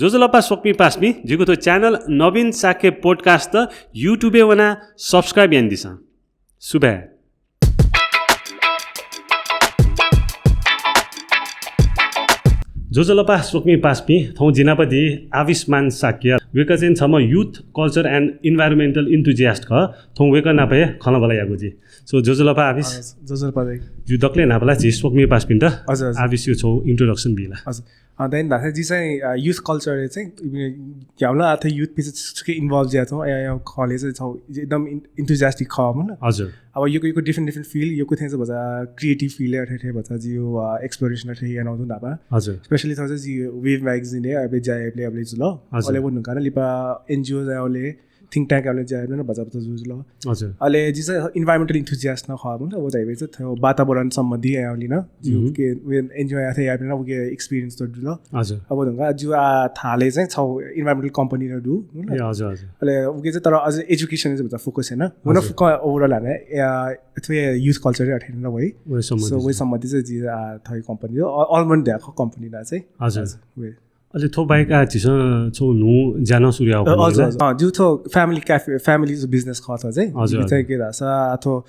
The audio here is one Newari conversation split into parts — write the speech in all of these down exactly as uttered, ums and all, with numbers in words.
ज्वजलपा स्वकुमि पासापिं, जिगु थ्व च्यानल नवीन शाक्य पोडकास्ट YouTube-य् वनाः subscribe यानादिसँ। सुभाय्। ज्वजलपा स्वकुमि पासापिं, थौं जि नाप दी आविष्मान शाक्य। वय्कः चाहिँ छम्ह youth culture and environmental enthusiast खः। थौं वय्कः नाप हे खँल्हाबल्हा यायेगु जुइ। So, ज्वजलपा आविष। हजुर, ज्वजलपा दाइ। ज्यू, दकलय् न्हापां ला झी स्वकुमि पासापिन्त हजुर, हजुर। आविषयागु छगू introduction बी ला। हजुर। अँ, दाइ, धाःसा जि चाहिँ, अ, youth culture चाहिँ, न्ह्याबलें आः थ्व youth पिसं छुकी involve जुयाच्वं, अ, अ, खलय् चाहिँ छगू एकदम इन-, enthusiastic खः, मखुला। हजुर। अब यक्व, यक्व different, different field, यक्व थें चाहिँ भचा creative field अथे, अथे भचा जिगु, अ, exploration अथे यानागु दु न्हापा। हजुर। Specially थ्व चाहिँ जि Wave magazine-य् अबलय् ज्या याइबलय्, अबलय् जुल। हजुर। अले व धुंकाः नं लिपा NGO ज्या याइबलय्, think tank याइबलय् ज्या याइबलय् नं भचा भचा जुल। हजुर। अले जि चाहिँ environmental enthusiast नं खः, मखुला, व धाइबलय् चाहिँ थ्व वातावरण सम्बन्धी याइबलय् नं, जिगु हम्म। के, व NGO-य् अथे याइबलय् नं उके experience त दु ल। हजुर। अब व धुंकाः जिगु आः थालय् चाहिँ छगू environmental company नं दु, मखुला। ए, हजुर, हजुर। अले उके चाहिँ तर अझ education-य् चाहिँ भचा focus याना। व नं हजुर। फुक्कं overall हानं, अ, थ्व youth culture अथे नं वइ। वहे सम्बन्धी So, वहे चाहिँ। सम्बन्धी चाहिँ जि, अ, थ्व company, अ, Almond धयागु company नं चाहिँ। हजुर। हजुर, वहे। अले थ्व बाहेक आः झीसं छगू न्हू ज्या नं सुरु याःगु अ, खः हजुर, ला? हजुर। अँ, जिगु थ्व family cafe, family business खः थ्व चाहिँ। हजुर, जिगु चाहिँ हजुर। के धाःसा थ्व,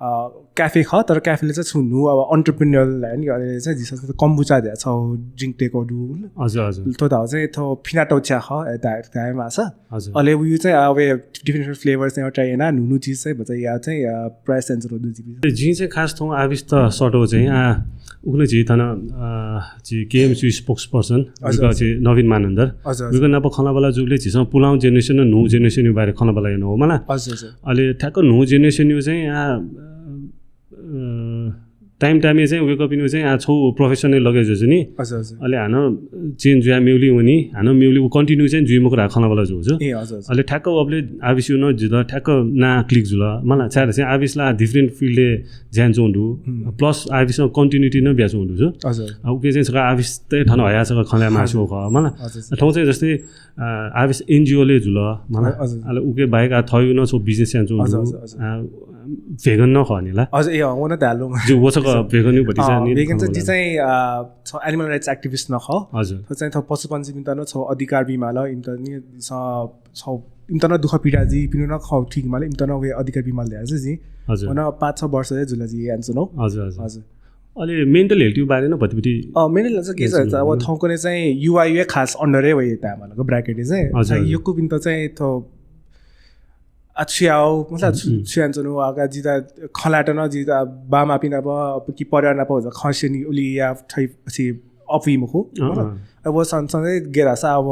अ, cafe खः, तर cafe-य् चाहिँ छगू न्हू अब entrepreneurial line, अले चाहिँ झीसं kombucha धयागु छगू drink तयेगु दु। हजुर, हजुर। थ्व धाःगु चाहिँ थ्व फिनातौ च्या खः, ए, धा-, धायेमाःसा। हजुर। अले वया चाहिँ, अ, वहे different, different flavors चाहिँ try याना, न्हू न्हू चिज चाहिँ भचा यायेगु चाहिँ, अ, प्रयास यानाच्वनागु दु जिपिं। जिं चाहिँ खास थौं आविषत सःतःगु चाहिँ, आ, उखुन्हु झी थन, अ, झी केएमसी spokesperson, हजुर, वय्कः हजुर। झी नवीन मानन्धर। हजुर, हजुर। वय्कः नाप खँल्हाबल्हा जूबलय् झीसं पुलांगु generation नं न्हूगु generation-या बारे खँल्हाबल्हा यानागु, मखुला। हजुर, हजुर। अले ठ्याक्क न्हूगु generation-या चाहिँ, आ, अ, time time-य् चाहिँ वय्कःपिनिगु चाहिँ, आ, छगू profession-य् लगे जुयाच्वनी। हजुर, हजुर। अले हानं change जुयाः मेगुलिइ वनी, हानं मेगुलिइ व continue चाहिँ जुइ मखु धकाः खँल्हाबल्हा जूगु जुल। ए, हजुर, हजुर। अले ठ्याक्क अबलय् आविषया नं जितः ठ्याक्क नां click जुल, मखुला। छाय्धाःसा आविष ला different field-य् ज्या यानाच्वंगु दु। हम्म। Plus आविषं continuity नं बियाच्वंगु दु। हजुर। अ, उके चाहिँ छकः आविषत थन हयाः छकः खँ ल्हायेमाःगु हजुर। खः, मखुला। हजुर, हजुर। अ, थौं चाहिँ जस्तै, अ, आविष NGO-लय् जुल, मखुला। हजुर। अले उके बाहेक आः थःगु नं छगू business यानाच्वंगु हजुर, दु। हजुर, हजुर। अ, vegan नं खः नि ला? हजुर, ए, अँ, व नं धायेमाल। ज्यू, व छकः हजुर। Vegan-या भतिचा अँ, नि vegan चाहिँ खँल्हाबल्हा। जि चाहिँ, अ, छगू animal rights activist नं खः। हजुर। थ्व चाहिँ थ्व पशुपन्छीपिन्त नं छगू अधिकार बीमाल, इमित नि स-, छगू, इमित नं दुःख पीडा जुइपिन्त नं खँ ठीक माल, इमित नं वहे अधिकार बीमाल धयाः चाहिँ जि। हजुर। व नं पाँच छ वर्ष हे जुल जि यानाच्वनागु। हजुर, हजुर। हजुर। अले mental health-या बारे नं भतिभति अँ, mental health चाहिँ के के छ, छ, अब हजुर। थौंकन्हय् चाहिँ युवाया खास under-य् वइ धायेमाल, bracket-य् चाहिँ। हजुर, हजुर। यक्वपिन्त चाहिँ थ्व आ, छु यायेगु, मतलब, छु, हम्म। छु यानाच्वनेगु, आः का जितः खँ ल्हायेत नं जितः बांमापिं नाप कि परिवार नाप खँ स्यनी उलि याये थै अथे अःपुइ मखु, अँ, मतलब। अँ। अब व सन-, सनसनै गथे धाःसा अब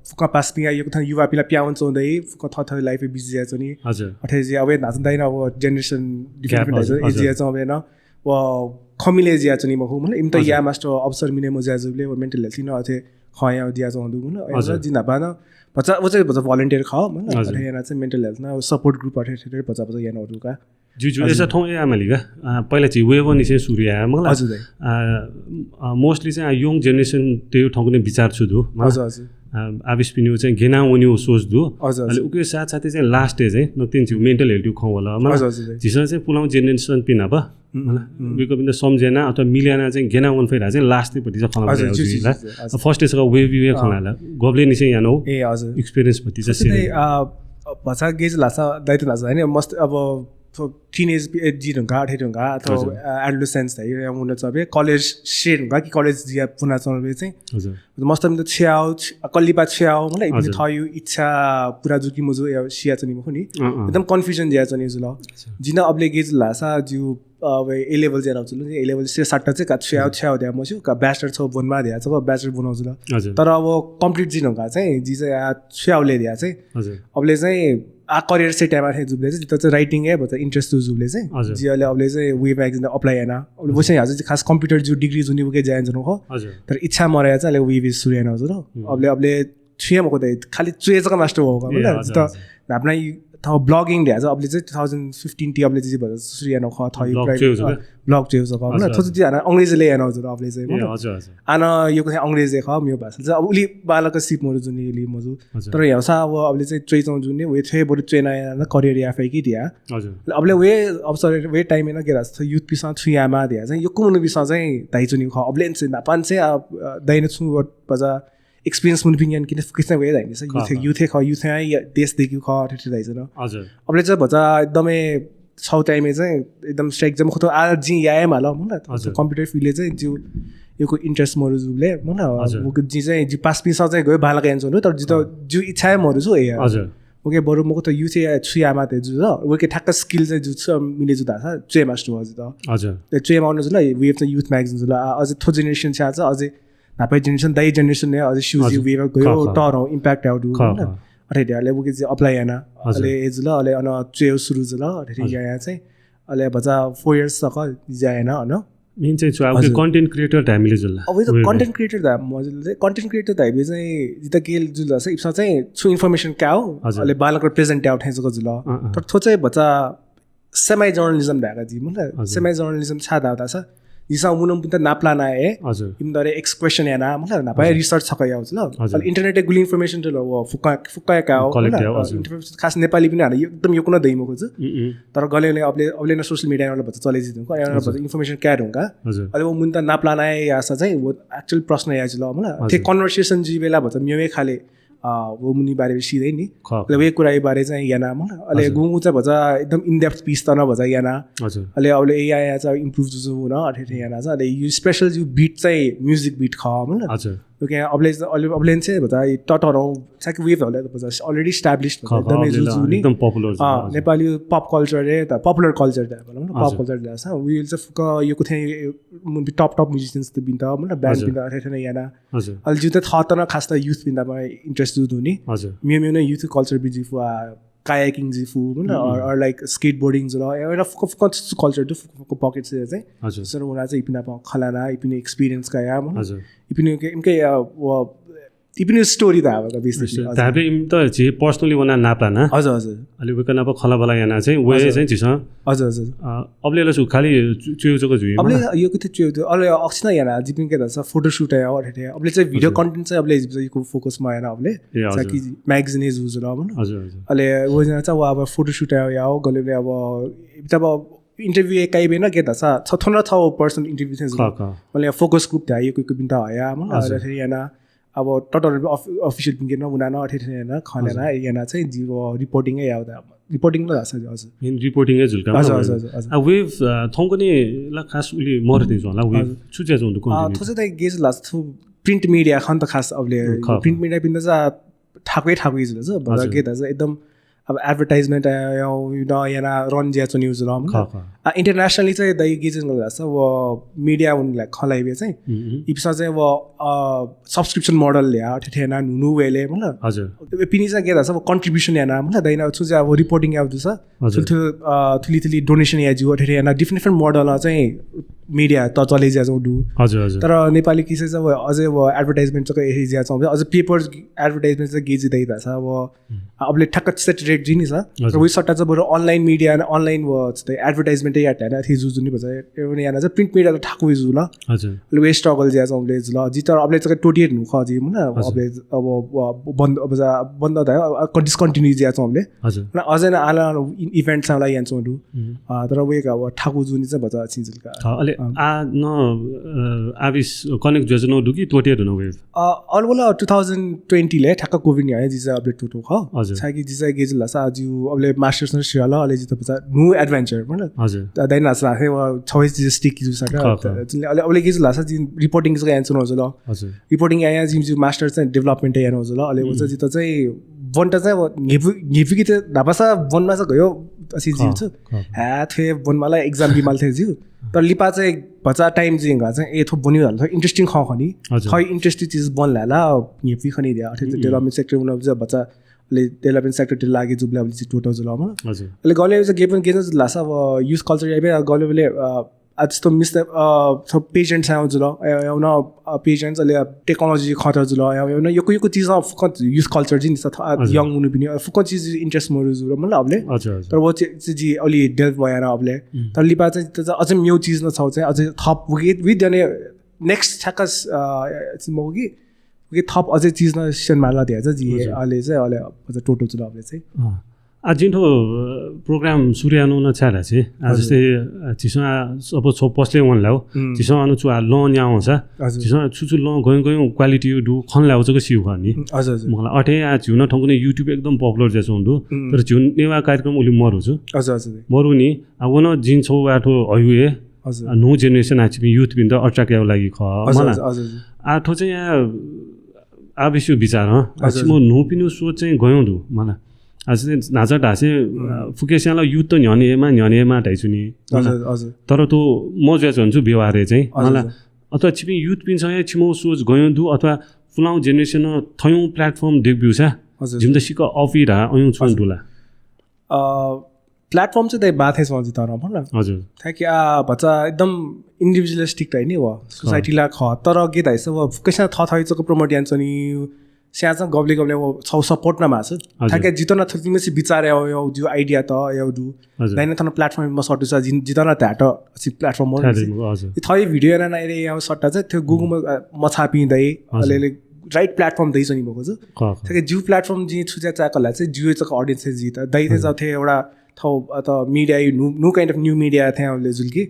फुक्कं पासापिं यक्व थन युवापिं ला पिहां वनाच्वंगु दइ, फुक्कं थःथःगु life-य् busy जुयाच्वनी। हजुर। अथे जुयाः अब न्हाचः दाइ नं अब generation gap, different, different हजुर, age हजुर। जुयाच्वंबलय् नं व खँ मिले जुयाच्वनी मखु, मतलब, इमित हजुर। याये मास्ति अवसर मिले मजुया जूबलय् व mental health नं अथे खँ याये जुयाच्वंगु दु, मतलब। हजुर। जिं न्हापा नं भचा, व चाहिँ भचा volunteer खः, मतलब, हजुर। अथे यानाः चाहिँ mental health नं support group अथे, अथे, अथे भचा, भचा यानागु दु का। ज्यू, ज्यू, हजुर। अय्सा थौं यायेमाली का। आ, पहिला झी Wave निसें सुरु याये, मतलब। हजुर दाइ। आ, आ, mostly चाहिँ आ young generation-तय् थौंकन्हय् बिचाः छु दु, मतलब। हजुर, हजुर। आ, आविषपिनिगु चाहिँ गय् याना वनेगु सोच दु। हजुर, हजुर। अले उके साथसाथै चाहिँ last-य् चाहिँ नकतिनि झीगु mental health-या खँ वल, मतलब। हजुर, हजुर दाइ। झीसं चाहिँ पुलांगु generation-पिं नाप हम्म, मतलब, हम्म। वय्कःपिन्त सम्झे याना अथवा मिले याना चाहिँ गय् याना वने फइ धकाः चाहिँ last-य् भतिचा खँ ल्हाये हजुर, ज्यू, ज्यू, हजुर। ज्यू, हजुर। First-य् छकः Wave-या खँ ल्हाये। हजुर। Wave निसें यानागु ए, हजुर। Experience भतिचा साँच्चै share। दाइ, आ, भचा गय् जुल धाःसा, दाइयात धाःसा, हैन, मस्त, अब, थ्व teenage age जुइ धुंकाः, अथे धुंकाः, अथवा, हजुर। आ, adolescence धाइ, या मुना चाहिँ college से धुंकाः कि college जुया पुना च्वंबलय् चाहिँ, हजुर। मस्तय्‌त छु याये, छु, कल्लिपा छु याये, मतलब, इपिं हजुर। थःगु इच्छा पूरा जू कि मजू, या सियाच्वनी मखु नि। अँ, अँ। एकदम confusion जुयाच्वनी जुल। अच्छा। जिं नं अबलय् गय् जुल धाःसा, जिगु अब A level जुयाच्वंगु जुल, A level से सट्टा चाहिँ का छु याये, छु याये धयाः मस्यू, का bachelor छगू ब्वनेमाः धयाः छगू bachelor ब्वनागु जुल। हजुर। तर अब complete जुइ धुंकाः चाहिँ जि चाहिँ आ छु याये ले धयाः चाहिँ हजुर। अबलय् चाहिँ आ career set यायेमाः थें जूबलय् चाहिँ जितः चाहिँ writing-य् भचा interest दु जूबलय् चाहिँ हजुर। जि अले अबलय् चाहिँ Wave magazine-य् apply याना। अबलय् वसं हजुर। हानं चाहिँ खास computer जू degree जुनिबलय् ज्या यानाच्वनागु खः। हजुर। तर इच्छा मरया चाहिँ अले Wave सुरु यानागु जुल। हम्म। अबलय्, अबलय् छु याये मखु दाइ, खालि च्वये जक मास्ति वःगु का, ए, मतलब, हजुर, जितः हजुर। न्हापा नं थःगु blogging धयाः चाहिँ अबलय् चाहिँ two thousand fifteen ति अबलय् चाहिँ भचा सुरु यानागु खः, थःगु blog private, च्वयेगु जक? अँ, blog च्वयेगु जक, हजुर, मतलब, थ्व हजुर। चाहिँ हानं अंग्रेजीलय् यानागु जुल अबलय् चाहिँ, ए, मतलब। हजुर, हजुर। हानं यक्व थें अंग्रेजी खः, मेगु भाषा चाहिँ अब उलि बांलाक सिप मरु जुनि, उलि मजू। हजुर। तर न्ह्याःसा व अबलय् चाहिँ च्वयाच्वंगु जुनि, व थ्व हे बरु च्वयाः यानाः career याये फइ कि धयाः। हजुर। अबलय् व अवसर, व time-य् नं गय् धाःसा youth-पिसं छु यायेमाः धयाः चाहिँ यक्व मनूपिसं चाहिँ धाइच्वनीगु खः। अबलय् चाहिँ न्हापां चाहिँ आ, आ, दाइनं छुं व भचा एक्सपिरियन्स मुनिपिं यान किन किन वे धाइदिस। युथ युथ ख युथ देश देखिउ ख ठेठे धाइजन। अबले चाहिँ भचा एकदमै छौ टाइमय् चाहिँ एकदम स्ट्राइक जम्मा खतो आ जिं याये माल मला। कम्प्युटर फिल्डले चाहिँ जिउ यक्व इन्ट्रेस्ट मरु जुबले मला। जिं चाहिँ जिउ पास पिस चाहिँ गयो बाला यान छु तर जित जिउ इच्छा मरु छु ए। ओके बरु मखु त युथ या छु या माते जु ओके ठ्याक्क स्किल चाहिँ जु छु मिले जु धासा च्वे मास्टर हो जु त। च्वे माउन जुल वेभ चाहिँ युथ म्यागजिन जुल अझ थो जेनेरेसन छ्या छ अझ नापै जेनेरेसन दाइ जेनेरेसन ने अझ स्यू जु वेभ गयो तर इम्प्याक्ट आउट अथे ढ्याले उके चाहिँ अप्लाई याना। अले एजुल अले अन च्वे सुरु जुल अथे या चाहिँ अले भचा फोर इयर्स तक जायना अन। मेन चाहिँ छु अब कन्टेन्ट क्रिएटर धामिले जुल। अब यो कन्टेन्ट क्रिएटर धा मजले कन्टेन्ट क्रिएटर धाइबे चाहिँ जिता केल जुल छ इप्सा चाहिँ छु इन्फर्मेसन काउ। अले बालक प्रेजेन्ट त्याउ ठाइ जक जुल। तर थो चाहिँ भचा सेमाइ जर्नलिज्म धाका जि मतलब सेमाइ जर्नलिज्म छा धाउ धासा जिसा उनम पिन्त नापला ना ए। इमदरे एक्सप्रेसन याना मतलब नापा रिसर्च छक याउ जुल। अले इन्टरनेट गुली इन्फर्मेसन जुल वो फुका फुका काउ। खास नेपाली पिन हाना एकदम यकुन दै मखु जु। तर गले अबले अबले न सोशल मिडिया वाला भचा चले जिदु को याना भचा इन्फर्मेसन क्या ढुंका। अले वो मुन्ता नापला ना ए यासा चाहिँ वो एक्चुअल प्रश्न या जुल मतलब थे कन्भर्सेसन जि बेला भचा म्यवे खाले वो मुनि बारे सिधै नि। अले वे कुरा बारे चाहिँ याना मतलब अले गुंगु चाहिँ भचा एकदम इन डेप्थ पिस त न भचा याना। अले अबले ए या या चाहिँ इम्प्रुभ जुजु न अथे थे याना चाहिँ अले यु स्पेशल जु बिट चाहिँ म्युजिक बिट ख मतलब। ओके अबले अबले अबले चाहिँ भचा टटरौ साक वेभ हले भचा अलरेडी एस्टाब्लिश्ड भचा एकदम जुजु नि एकदम पपुलर नेपाली पप कल्चर रे त पपुलर कल्चर त मतलब पप कल्चर रे सा वी विल चाहिँ फुक यो कुथे टप टप म्युजिशियन्स त बिन्त मतलब ब्यान्ड बिन्त अथे थे याना। अले जिउ त थत न खास त युथ बिन्दा मा इन्ट्रेस्ट जु दुनि। मेउ मेउ न युथ कल्चर बिजि फु आ कायाकिङ जि फु मतलब अर लाइक स्केटबोर्डिङ जुल एवरा फुक फुक कल्चर दु फुक फुक पकेट से चाहिँ सर उना चाहिँ इपिना प खलाना इपिने एक्सपिरियन्स का या मतलब इपिने इनके इपिने स्टोरी दा आवा बेसिकली। ताबे इम त जे पर्सनली वना नापला ना। हजुर हजुर। अले वेकना प खला बला याना चाहिँ वे चाहिँ जिस हजुर हजुर। अबले लसु खाली च्वेउ जक जुइ अबले यो कुथे च्वेउ अले अक्सिना याना जिपिन के दसा फोटोशूट या अथे अबले चाहिँ भिडियो कन्टेन्ट चाहिँ अबले जिपिन को फोकस मा याना अबले कि म्यागजिन हे जुजु ल। हजुर हजुर। अले वो जना चाहिँ अब फोटोशूट या या गले अब तब इन्टरभ्यू काइबे न के दसा छ थोन छ पर्सनल इन्टरभ्यू चाहिँ मतलब फोकस ग्रुप था यो कुछ बिन्ता हया मतलब अले याना अब टटल अफिसियल बिंगे न उना न अथे थे न खने ना याना चाहिँ जिरो रिपोर्टिङ या रिपोर्टिङ ल दसा हजुर। मेन रिपोर्टिङ जुल का हजुर हजुर। वेभ थौंकने ला खास उली मर दे जुल ला वेभ छु ज्या जुल। थोसे त गेज लास थु प्रिन्ट मिडिया खन त खास अबले प्रिन्ट मिडिया पिन जा ठाकुए ठाकुए जुल छ बजा के त एकदम अब एडभर्टाइजमेन्ट याना रन ज्या छु न्युज ल। इन्टरनेसनली चाहिँ दाइ गेज जुल छ व मिडिया उन ला खलाइबे चाहिँ इप्सा चाहिँ व सब्सक्रिप्सन मोडल ल्या अथे थे ना नुनु वेले मतलब हजुर। पिनि चाहिँ के दसा व कन्ट्रिब्युसन याना मतलब दाइना छु जा व रिपोर्टिङ या दुसा थुल थुल थुली थुली डोनेसन या जिउ अथे थे याना डिफरेन्ट डिफरेन्ट मोडल चाहिँ मिडिया त चले ज्या जौ दु। हजुर हजुर। तर नेपाली किसे चाहिँ व अझै व एडभर्टाइजमेन्ट चाहिँ एहे ज्या चाहिँ अझ पेपर एडभर्टाइजमेन्ट चाहिँ गेजी दाइ दसा व अबले ठ्याक्क सेट रेट जिनि छ। तर वी सट्टा चाहिँ बरु अनलाइन मिडिया अनलाइन व एडभर्टाइजमेन्ट या टाइना थी जुजुनि बजा एवने याना चाहिँ प्रिन्ट मिडिया त ठाकु जुल। हजुर। अले वे स्ट्रगल ज्या चाहिँ अबले जुल जि तर अबले चाहिँ टोटिए नु ख जि मुना अबले अब बन्द अब जा बन्द दा डिस्कन्टिन्यू ज्या चाहिँ अबले हजुर। अझै न आला इभेन्ट साला यान चाहिँ दु। तर वे का व ठाकु जुनि चाहिँ बजा छिन जुल का। अले आ न आविस कनेक्ट ज्या चाहिँ दु कि टोटिए दु न वे अलवला टू थाउजन्ड ट्वेन्टी ले ठ्याक्क कोभिड नि आयो जिजा अबले टोटो ख। हजुर। छाकि जिजा गेज लासा जिउ अबले मास्टर्स न सियाल अले जिता बजा न्यू एडभेन्चर मतलब हजुर। दाइन लासा हे व छवै जिजा स्टिक जु साका अले अबले गेज लासा जिन रिपोर्टिङ जक यान छु न जुल। हजुर। रिपोर्टिङ या या जिम जिउ मास्टर्स चाहिँ डेभलपमेन्ट यान जुल अले व जिता चाहिँ वन्टा चाहिँ नेभु नेभु कि त नापासा वनमा चाहिँ गयो। असि जिउ छु हा थे वनमाला एक्जाम बिमाल थे जिउ। तर लिपा चाहिँ बचा टाइम जिंगा चाहिँ ए थो बनि हल इन्ट्रेस्टिङ ख खनि। हजुर। खै इन्ट्रेस्टिङ चिज बन लाला नेपि खनि दिया अथे डेभलपमेन्ट सेक्टर उन बचा ले डेभलपमेन्ट सेक्टर ते लागि जुबले अब टोटल जुल। हजुर। अले गले चाहिँ गेपन गेजन लासा अब युथ कल्चर याबे गले बले आज तो मिस पेजेन्ट साउ जुल एउन पेजेन्ट अले टेक्नोलोजी खतर जुल एउन यको यको चिज फुकन युथ कल्चर जिन यङ उनु बिनि फुकन चिज इन्ट्रेस्ट मरु जुल मतलब अबले। हजुर हजुर। तर वो चाहिँ जि अलि डेल्भ भएर अबले तर लिपा चाहिँ अझै मेउ चिज न छौ चाहिँ अझै थप विथ जने नेक्स्ट ठ्याक्क मगु कि थप अझै चिज न सेन माला दिया जि अले चाहिँ अले अझ टोटल जुल अबले चाहिँ। आ जिं थ्व प्रोग्राम सुरु यानागु नं छाय् धाःसा आ जस्तै झीसं आ सपोज छगू पसलय् वने लाय्, झीसं अन छु आ लं न्यावंसा झीसं छु छु लं गय् गय् क्वालिटी दु खने लाय् जक स्यू खः नि। मखु ला, अथे आ झीगु नं थौंकन्हय् YouTube एकदम पपुलर जुयाच्वंगु दु। तर झीगु नेवाः कार्यक्रम उलि मरु छु। मरु नि। आ व नं जिं छगू आ थ्व हयु हे न्हू जेनेरेसन आ छिपिं युथपिन्त अट्र्याक्ट यायेगु लागि खः। आ थ्व चाहिँ आ आ बिस्युं बिचार हँ। आ छिमो न्हूपिनिगु सोच चाहिँ गय् दु मला। आ चाहिँ न्हाचः धाःसा फुक्कसियां ला युथ त न्ह्यःने यायेमाः न्ह्यःने यायेमाः धाइच्वनी। तर थ्व मजुयाच्वंगु छु व्यवहारय् चाहिँ मला। अथवा छिपिं युथपिन्सं हे छिमो सोच गय् दु अथवा पुलांगु जेनेरेसन थय् प्लेटफर्म दय् ब्यूसा जिमित सिक्क अफि धाः अय् छुं दु ला? प्लेटफर्म चाहिँ दय् बाथें च्वं जितः नं भन। थाकि आ भचा एकदम इन्डिभिजुअलिस्टिक धाइ नि व सोसाइटी ला खः। तर गे धाइसा व फुक्कसियां थःथःयु जक प्रमोट यानाच्वनी। स्यां चाहिँ गबलें गबलें व छगू सपोर्ट नं माःसा। थाकि जितः नं थुकिम्हस्यु बिचार याउ याउ ज्यू आइडिया त याउ दु। नाइना थन प्लेटफर्म मसःतुसा जितः नं धायेत अछि प्लेटफर्म मरु। थःयु भिडियो याना नाइ रे याउ सट्टा चाहिँ थ्व गुगु मछापिं दाइ अले राइट प्लेटफर्म दइच्वनी मखु जु। थाकि ज्यू प्लेटफर्म जिं छु ज्या चाय् कला चाहिँ ज्यू जक अडियन्स चाहिँ जितः दाइ थें जाउ थें एउटा थौ अत मिडिया न्हू न्हू काइन्ड अफ न्यू मिडिया थें अले जुल कि।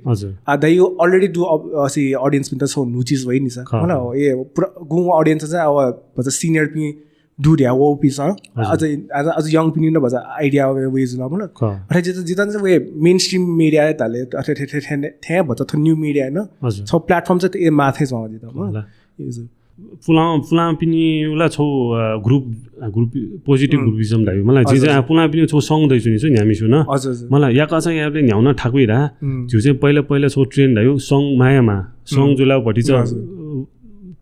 आ दाइ अलरेडी दु असी अडियन्स पिन्त छगू न्हू चिज वइ निसा। मला ए पुरा गुं अडियन्स चाहिँ अब भचा सिनियर पिं दु ध्या वःपिन्सं अझ अझ अझ यङ पिनि नं भचा आइडिया वइ जुल मला। अथे जितः जितः चाहिँ वे मेन स्ट्रिम मिडिया धाले अथे थे थे थे भचा थ्व न्यू मिडिया नं छगू प्लेटफर्म चाहिँ ए माथें च्वं जितः। पुलां पुलांपिनि उला छगू ग्रुप ग्रुप पोजिटिभ ग्रुपिज्म धाइ मला। जिं चाहिँ पुलांपिनि छगू सङ दइच्वनी छु न्ह्यामिस्यु नं। मला याकःचा याबले न्ह्याउ नं थाकुइ धा। जिउ चाहिँ पहिला पहिला छगू ट्रेन्ड धाइ सङ माया मा सङ जुला भतिचा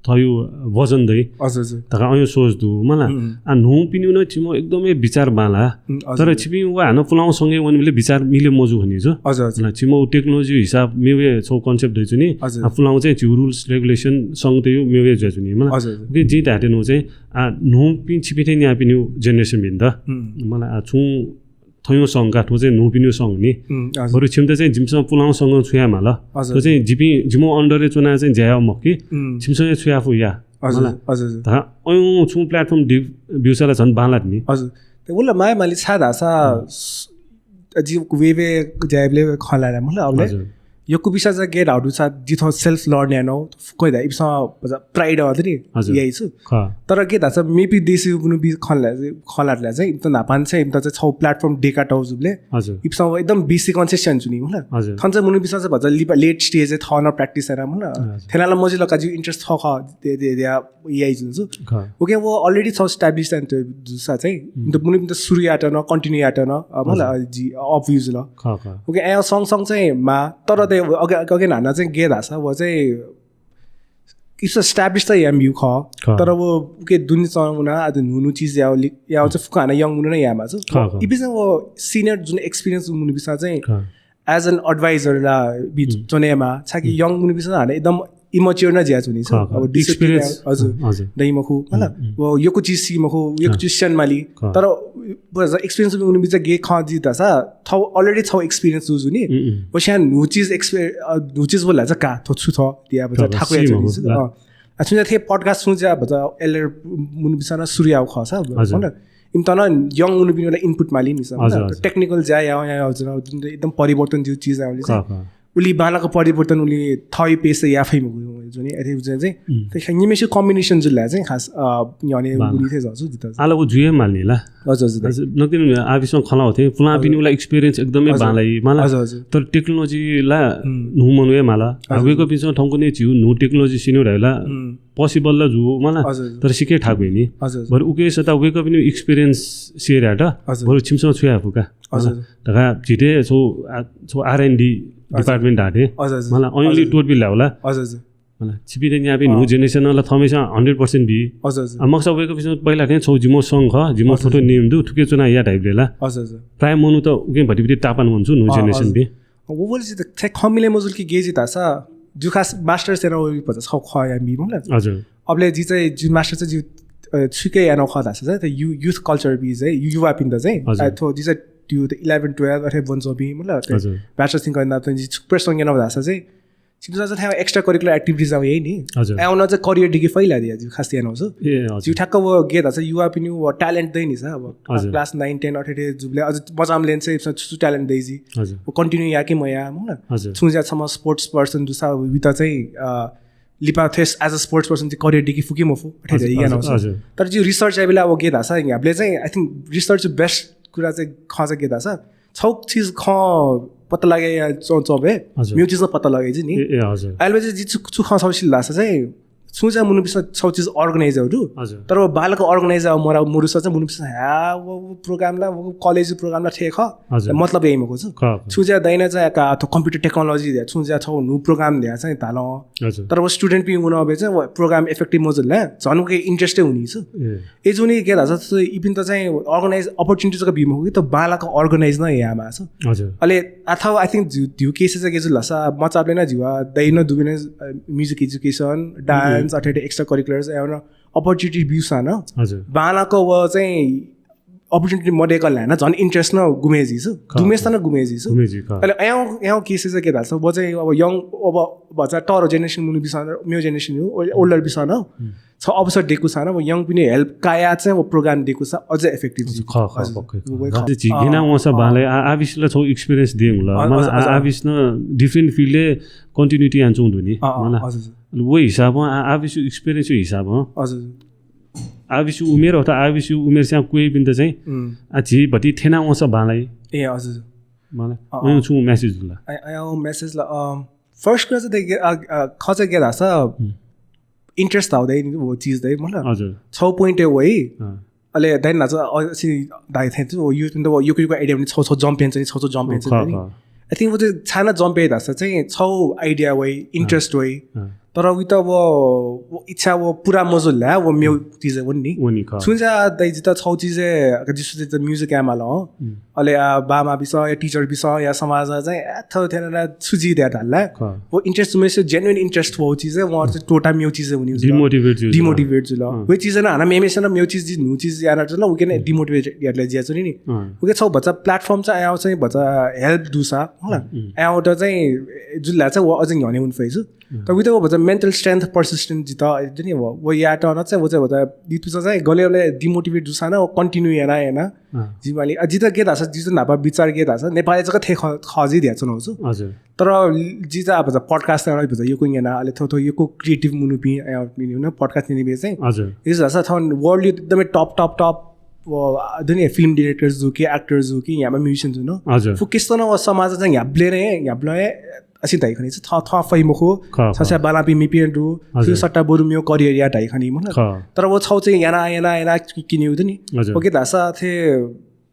थयु भजन दइ। धका अयु सोच दु मला। आ न्हूपिनिउ नं छिमो एकदमै बिचार बांला। तर छिपिं व हानं पुलांगु सङय् वनेबले बिचार मिले मजु खनि जु। छिमो टेक्नोलोजी हिसाब मेवे छगू कन्सेप्ट दइच्वनी। आ पुलांगु चाहिँ झिउ रुल्स रेगुलेसन सङ तयु मेवे जुयाच्वनी मला। ओके जिं धायेत्यनु चाहिँ आ न्हूपिं छिपिं थें न्यापिनिउ जेनेरेसन भिन्त। मला आ छुं थयु सङ का थ्व चाहिँ न्हूपिनिउ सङ नि। बरु छिमित चाहिँ जिमिसं पुलांगु सङ छु याये माल। थ्व चाहिँ जिपिं जिमो अन्डरय् च्वना चाहिँ ज्या याउ मखु कि छिमिसं छु याफु या। मला। अयु छुं प्लेटफर्म ब्यूसा ला झन बांलात नि। उला माया माली छाय् धाःसा जि वेवे ज्या याबले खँ ल्हाये मला अबले। यक्व बिसा जा गे धाउ दुसा जि थ्व सेल्फ लर्न यानो फुक्क दा इपिसं प्राइड अ दनि याइछु। तर गे धाःसा मेबी देशी मुनु बि खँ ल्हाये चाहिँ इपित न्हापां चाहिँ इपित चाहिँ छगू प्लेटफर्म देका तौ जुबले इपिसं एकदम बेसी कन्सेसन जुनि मला। थन चाहिँ मुनु बिसा चाहिँ भचा लिपा लेट स्टेज थन प्र्याक्टिस याना मला। थेनाला मजिल का जि इन्ट्रेस्ट छ ख दे दे याइ जुल जु। ओके वो अलरेडी छ एस्टाब्लिश एन्ड जुसा चाहिँ मुनु बिन्त सुरु यात न कन्टिन्यू यात न मला जि अफ युज ल। ओके ए सङ सङ चाहिँ मा तर दे अगे अगे नाना चाहिँ गे धाःसा वो चाहिँ इट्स एस्टाब्लिश त याम यु ख। तर वो उके दुनि चंगुना अद न्हू न्हू चिज याउ याउ चाहिँ फुक हाना यङ मुनु न यामा जु। इपिसं वो सिनियर जुन एक्सपिरियन्स मुनु बिसा चाहिँ एज एन एडभाइजर ला बि च्वनेमा छाकि यङ मुनु बिसा हाने एकदम इमेच्योर न ज्या च्वनी छ। अब डिसिप्लिन हजुर। दइ मखु मला। वो यक्व चिज सी मखु यक्व चिज स्यान माली। तर एक्सपिरियन्स मुनु बिचा गे खँ जि धाःसा थौ अलरेडी छौ एक्सपिरियन्स जुजु नि। वो स्यान न्हू चिज एक्सपे न्हू चिज बोला जा का थौ छु थौ दिया बचा ठाकु या च्वनी। आ छुं जा थे पडकास्ट छुं जा बचा एलर मुनु बिसा न सुरु याउ खसा। इमित नं यङ मुनु बिनु ला इनपुट माली निसा। टेक्निकल ज्या याउ याउ जुन एकदम परिवर्तन ज्यू चिज आउली। उलि बांलाक परिवर्तन उलि थइ पेस या फइ मगु जुनि अथे जुन चाहिँ निमेषु कम्बिनेसन जुल चाहिँ खास न्ह्यःने उलि थे जसु जित। आला उ जुये माल नि ला। हजुर हजुर। नकतिन आबिसं खला होथे पुलापिनि उला एक्सपिरियन्स एकदमै बांलाइ मला। तर टेक्नोलोजी ला न्हू मनुए माला। वेक पिसं थौंकने झिउ न्हू टेक्नोलोजी सिनु धाइला। पसिबल ला जु मला। तर सिके ठाक हुइनि। बरु उके सता वेक पिनि एक्सपिरियन्स सेयर यात। बरु छिमसं छुया फुका। धका झिटे छौ छौ आरएनडी डिपार्टमेन्ट धाटे। मला अयंली टोट बिल होला। मला छिपिते न्यापि न्हू जेनेरेसन ला थमेसा हन्ड्रेड पर्सेन्ट बी। मक्सा वेक पिसं पहिला थें छौ जिमो सङ ख जिमो थोथो नेम दु थुके चुना या टाइप लेला। प्राय मनु त उके भटिभिटी तापान वन्छु न्हू जेनेरेसन बी। वो बोले चाहिँ खमिले मजुल कि गेजी धासा जुखास मास्टर सेरा वो भचा छौ खया मी मला। हजुर। अबले जि चाहिँ जि मास्टर चाहिँ जि छुके यानो ख धासा चाहिँ यु युथ कल्चर बी चाहिँ युवा पिन्द चाहिँ थो जि चाहिँ त्यो त इलेभेन ट्वेल्भ अथे बन्चो बी मला। मास्टर सिंह कन्दा त जि छुक प्रेस संगे न धासा चाहिँ छिपिन्सं चाहिँ थ्याः extra curricular activities आउ याइ नि। हजुर। आउन चाहिँ career दिके फैला दिया जि खास याना छु। ए, हजुर। जि ठ्याक्क व गे धाःसा युवापिनि व talent दइ नि सा, अब हजुर। Class nine, ten अथे अथे जुबले अझ मचाम लेन चाहिँ छु talent दइ जि। हजुर। व continue या कि मया, मखु ला? हजुर। छु ज्या छम्ह sports person दुसा वित चाहिँ, अ, लिपा थेस as a sports person चाहिँ career दिके फु कि मफु, अथे हजुर, दइ याना हजुर, छु। हजुर। तर जि research आइबेला व गे धाःसा, न्ह्याबले चाहिँ, I think research best कुरा चाहिँ खँ चाहिँ गे धाःसा, छौ चिज खँ पत्ता लागे या च-, चबे, हजुर। म्यू चिज पत्ता लागे जि नि। ए, ए, हजुर। आइबेला चाहिँ जि छु, छु खँ छौ सिल धाःसा चाहिँ, छु चाहिँ मुनु बिस छौ चिज organize आउ दु। हजुर। तर व बालक organize आउ मरा मुरुस चाहिँ मुनु बिस, ह्या, व, व program ला, व college program ला ठे ख, हजुर। मतलब यही मखु छु। ख, ख। छु चाहिँ दाइना चाहिँ का, अथवा computer technology द्या, छु चाहिँ छौ न्हू program द्या चाहिँ धालं। हजुर। तर व student पि उन बे चाहिँ व program effective मजुल ला, झन उके interest हुनि छु। ए। ए जुनि के धाःसा, इपिन्त चाहिँ organize opportunity जक बी मखु कि, त बालक organize न या मास। हजुर। अले अथवा I think ध्यू, ध्यू cases के जुल धाःसा, मचाबले ना जिवा, दैन दुबिने, अ, music education, dance, ए। अथे अथे extra curriculars, एवं opportunity बिउसा न। हजुर। बालक व चाहिँ opportunity मदेकल ला न, झन interest न गुमे जिसु, ख, दुमेस ख। न गुमे जिसु। गुमे जि, ख। अले एवं, एवं cases के धाःसा, व चाहिँ अब young, अब भचा तर generation मुनु बिसा न, म्यू generation हो, ओ-, older बिसा न। हम्म। छ अवसर देकु सा न, व young पिने help काया चाहिँ व program देकु सा अझ effective जि। ख, ख, हजुर। पक्कै ख। व, व, हजुर, झी अँ, घेना वंसा अँ। बाले आ, आविसला छौ experience दे हुला। अँ, मला हजुर, आ, हजुर। आविस न different field ले continuity यान चुं दुनि। अँ, अँ, मला हजुर, हजुर। व हिसाब आ, आविस experience हिसाब। हजुर। आविस उमेर अथवा आविस उमेर स्या कुए पिन्त चाहिँ, हम्म। आ, झी भति थेना वंसा बालाई। ए, हजुर। मला, अँ, उयो अँ। छु message दुला। आ, आ, message ला, अम, first कुरा चाहिँ देखे, आ, आ, खचा के धाःसा, हम्म। Interest धाउ दइ नि, वो चिज दइ, मतलब। हजुर। छौ point ए वइ। अँ। अले दाइन नाच, अ, सि दाइ थें छु, वो youth त वो, यो, यो idea नि छौ, छौ jump पेन छ नि, छौ, छौ jump पेन छ नि। ख, ख। I think वो चाहिँ छाना jump पे धाःसा चाहिँ छौ idea वइ, अँ। Interest वइ। अँ। तर उइत वो, वो इच्छा वो पूरा मजुल ला, वो मेउ चिज वनि नि। वनि ख। छुन जा दाइ जिता छौ चिज, अगर जिसु चाहिँ music आमाल, हम्म। अले आ, बामा बिस, या teacher बिस, या समाज चाहिँ, आ, थौ थेना ना सुझी द्या धाल ला। ख। वो interest में से genuine interest वो चिज, वो चाहिँ टोटा मेउ चिज हुनि। Demotivate जुल। Demotivate जुल। अँ। वो चिज ना, हाना मेमे से ना मेउ चिज, नु चिज, या ना जुल, वो के ने हम्म। Demotivate या ले जिया चुनि नि। अँ। वो के छौ बच्चा platform चाहिँ आया चाहिँ बच्चा help दुसा, होला। हम्म। आया त चाहिँ जुल ला चाहिँ वो अझै न्ह्यने उन फेजु। अँ। त उइत वो बच्चा mental strength, persistent जित, जनि वो, वो या त न चाहिँ वो चाहिँ बच्चा दितु चाहिँ गले गले demotivate जुसा ना, वो continue याना याना। अँ। जिमाली, अ, जित के धाःसा, जित नापा विचार के धाःसा, नेपाली जक थे ख-, खजी द्या चुनौ छु। हजुर। तर जित अब podcast याना, बच्चा यक्व याना, अले थो थो यक्व creative मुनुपि, अ, मिनि न podcast निनि बे चाहिँ। हजुर। इस धाःसा थन world एकदमै top, top, top, वो, अ, दुनिया film directors जु कि, actors जु कि, यामा musician जु न। हजुर। फु किस्त न वो समाज चाहिँ याब्ले ने, याब्ले असिन धाइ खनि छ, थ, थ फै मखु, ख, ख। सस्या बालापि मिपिं दु, हजुर। फिर सट्टा बरु मियो career या धाइ खनि, मुला। ख। तर वो छौ चाहिँ याना, याना, याना कि-, किन्यु दनि। हजुर। ओके, धासा थे,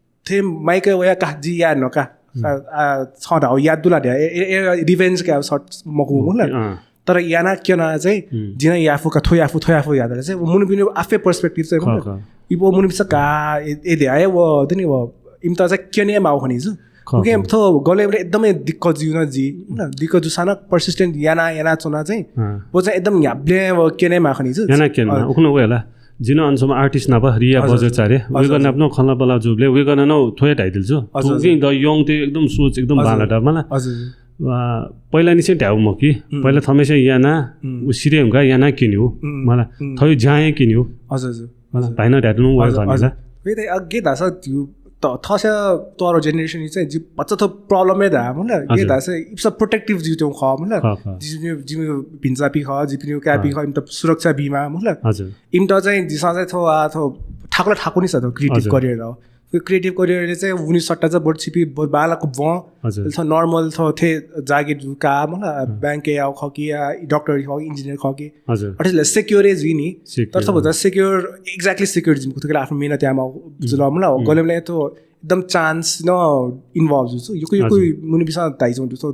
थे माइक वया का जी या नका। हम्म। आ, आ, छ धाउ याद दुला द्या, ए, ए, ए, revenge का shot मखु, हम्म, मुला। अँ। तर याना क्यना चाहिँ, हम्म। जिना याफु का, थो याफु, थो याफु याद चाहिँ, मुनु बिनु आफे perspective चाहिँ, ख, मुला। ख। इबो मुनु बिसा का, ए, ए, द्या, ए, वो, दनि वो, इमता चाहिँ क्यने माउ खनि जु। ख, ओके, ख। थो गले एकदमै दिक्क जिउ न जी, न, दिक्क जुसा न persistent याना, याना चुना चाहिँ, हाँ। वो चाहिँ एकदम ह्याब्ले वो केने माखनि जु। याना केने मा, अँ। उखुन वेला। जिन अनसम artist नापा रिया हजुर, बज्राचार्य, हजुर। उइगन नापन खलना बला जुबले, उइगन न थोया title जु। हजुर, उकिं हजुर। द young ते एकदम सोच एकदम हजुर। बाला डा मला। हजुर। वा, पहिला निसे ढ्याउ मकि, हम्म। पहिला थमेसे याना, हम्म। उ सिरे हुँका याना किन्यु, हम्म। मला, हम्म। थोइ जाए किन्यु। हजुर, हजुर। मला, हजुर। भाइन ढ्याटुनु वल हजुर, खनिला। हजुर। वे त अग्गे धासा त्यो त-, थस्या तोरो generation चाहिँ जि बच्चा थो problem ए धा, मला, ये हजुर। धासा इप्सा protective जिउ त्यो ख, मला। ख, ख। जि, जि, जि भिन्चा पि ख, जि पिन्यु क्या पि ख। ख, इम त सुरक्षा बिमा, मला। हजुर। इम त चाहिँ जिसा चाहिँ थो आ, थो ठाकुला ठाकुनी सा थो creative हजुर। Career हो। त्यो creative career ले चाहिँ उनी सट्टा चाहिँ बड छिपी बड बाला को बं। हजुर। थो normal थो थे जागे जु का, मला, हाँ। Bank ए आउ ख कि या doctor ख कि engineer ख कि। हजुर। अथे ले secure ए जुइ नि। Secure, तर थो बजा हाँ। Secure, exactly secure जिम कुतुकेला आफ्नो मेहनत यामा हम्म। जुल, मला, हम्म। गलेमले थो एकदम chance न involve जु। यो कोई, यो कोई हजुर। मुनि बिसा दाइ जु थो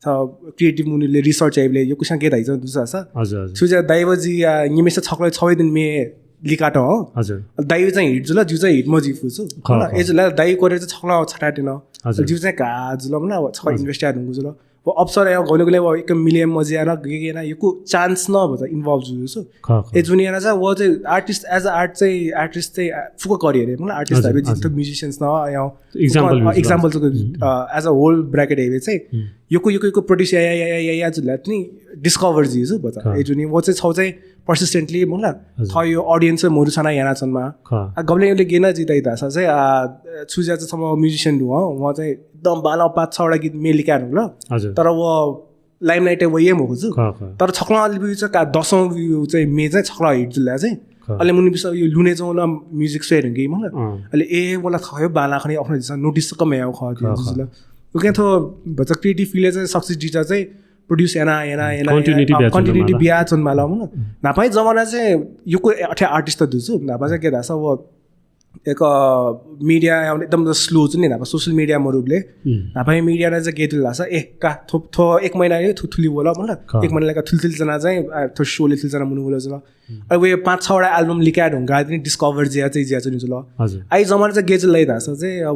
थो creative मुनिले research आइबले यो कुसा के दाइ जु दुसा सा। हजुर, हजुर। सुजा दाइ बजी या निमेष छक्ल छवे दिन मे लिकाट हो। हजुर। दाइ चाहिँ hit जुल, जु चाहिँ hit मजि फुसु। ख, होला, ख। ए जुल दाइ करे चाहिँ छक्ल छटा दिन। हजुर। जु चाहिँ का जुल, मला, छ हजुर। Invest या ढुंगु जुल। व अवसर याः गले गले व एक मिलियन मजिया न गे गे ना यक्व चान्स न भचा इन्भल्भ जुल सु। खः, खः। ए जुनियर चाहिँ व चाहिँ आर्टिस्ट, एज अ आर्ट चाहिँ आर्टिस्ट चाहिँ फुक्क करियर है, मतलब आर्टिस्ट हजुर, धाबे जिन हजुर। त म्युजिशियन्स न या इक्जाम्पल फुक्क, इक्जाम्पल चाहिँ, अ, एज अ होल ब्र्याकेट हेबे चाहिँ यक्व यक्व यक्व प्रड्युस या या या या या जुल नि डिस्कभर जिसु भचा। खः। ए जुनि व चाहिँ छौ चाहिँ पर्सिस्टेन्टली मतलब हजुर। थ यो अडियन्स चाहिँ मोरु छाना याना छन्मा। खः। आ गबले गबले गेना जिता इता सा चाहिँ, आ, छु ज्या चाहिँ छमा म्युजिशियन दु, हँ, व चाहिँ एकदम बाला पाँच छवटा गीत मे लिकानु ल। हजुर। तर व लाइमलाइट वये मखु जु। खः, खः। तर छक्ला अलि बिउ चाहिँ का दसौँ बिउ चाहिँ मे चाहिँ छक्ला हिट जुल चाहिँ। खः। अले मुनि बिस यो लुने चाहिँ न म्युजिक स्वेर हुँगे मतलब। अँ। अले ए, वला थयो बाला खने अखने दिसा नोटिस कम याउ खः, खः, जुल। खः। उके थो भचा क्रिएटिभ फिल्ड चाहिँ सक्सेस जिता चाहिँ प्रड्युस याना, याना, याना, कन्टिन्युटी याना, बिया कन्टिन्युटी चुन्माला। बिया चुन्माला, मतलब। नापाइ जमाना चाहिँ यक्व अथे आर्टिस्ट त दुजु, नापा चाहिँ के धासा व एक, अ, मिडिया एकदम स्लो जुन नि, नापा सोसियल मिडिया मरुबले। नापा मिडिया ना चाहिँ गेतुल धासा, ए, का, थो, थो एक महिना यो थु-, थुली वला, मतलब। खः। एक महिना का थुल थुल जना चाहिँ, आ, थो शोले थुल जना मुनु वला जुल। अ, वे पाँच छवटा एल्बम लिकाया ढुंगा, तिनी डिस्कभर जिया चाहिँ जिया चुनि जुल। हजुर। आई जमाना चाहिँ गेजुल लै धासा चाहिँ, अब,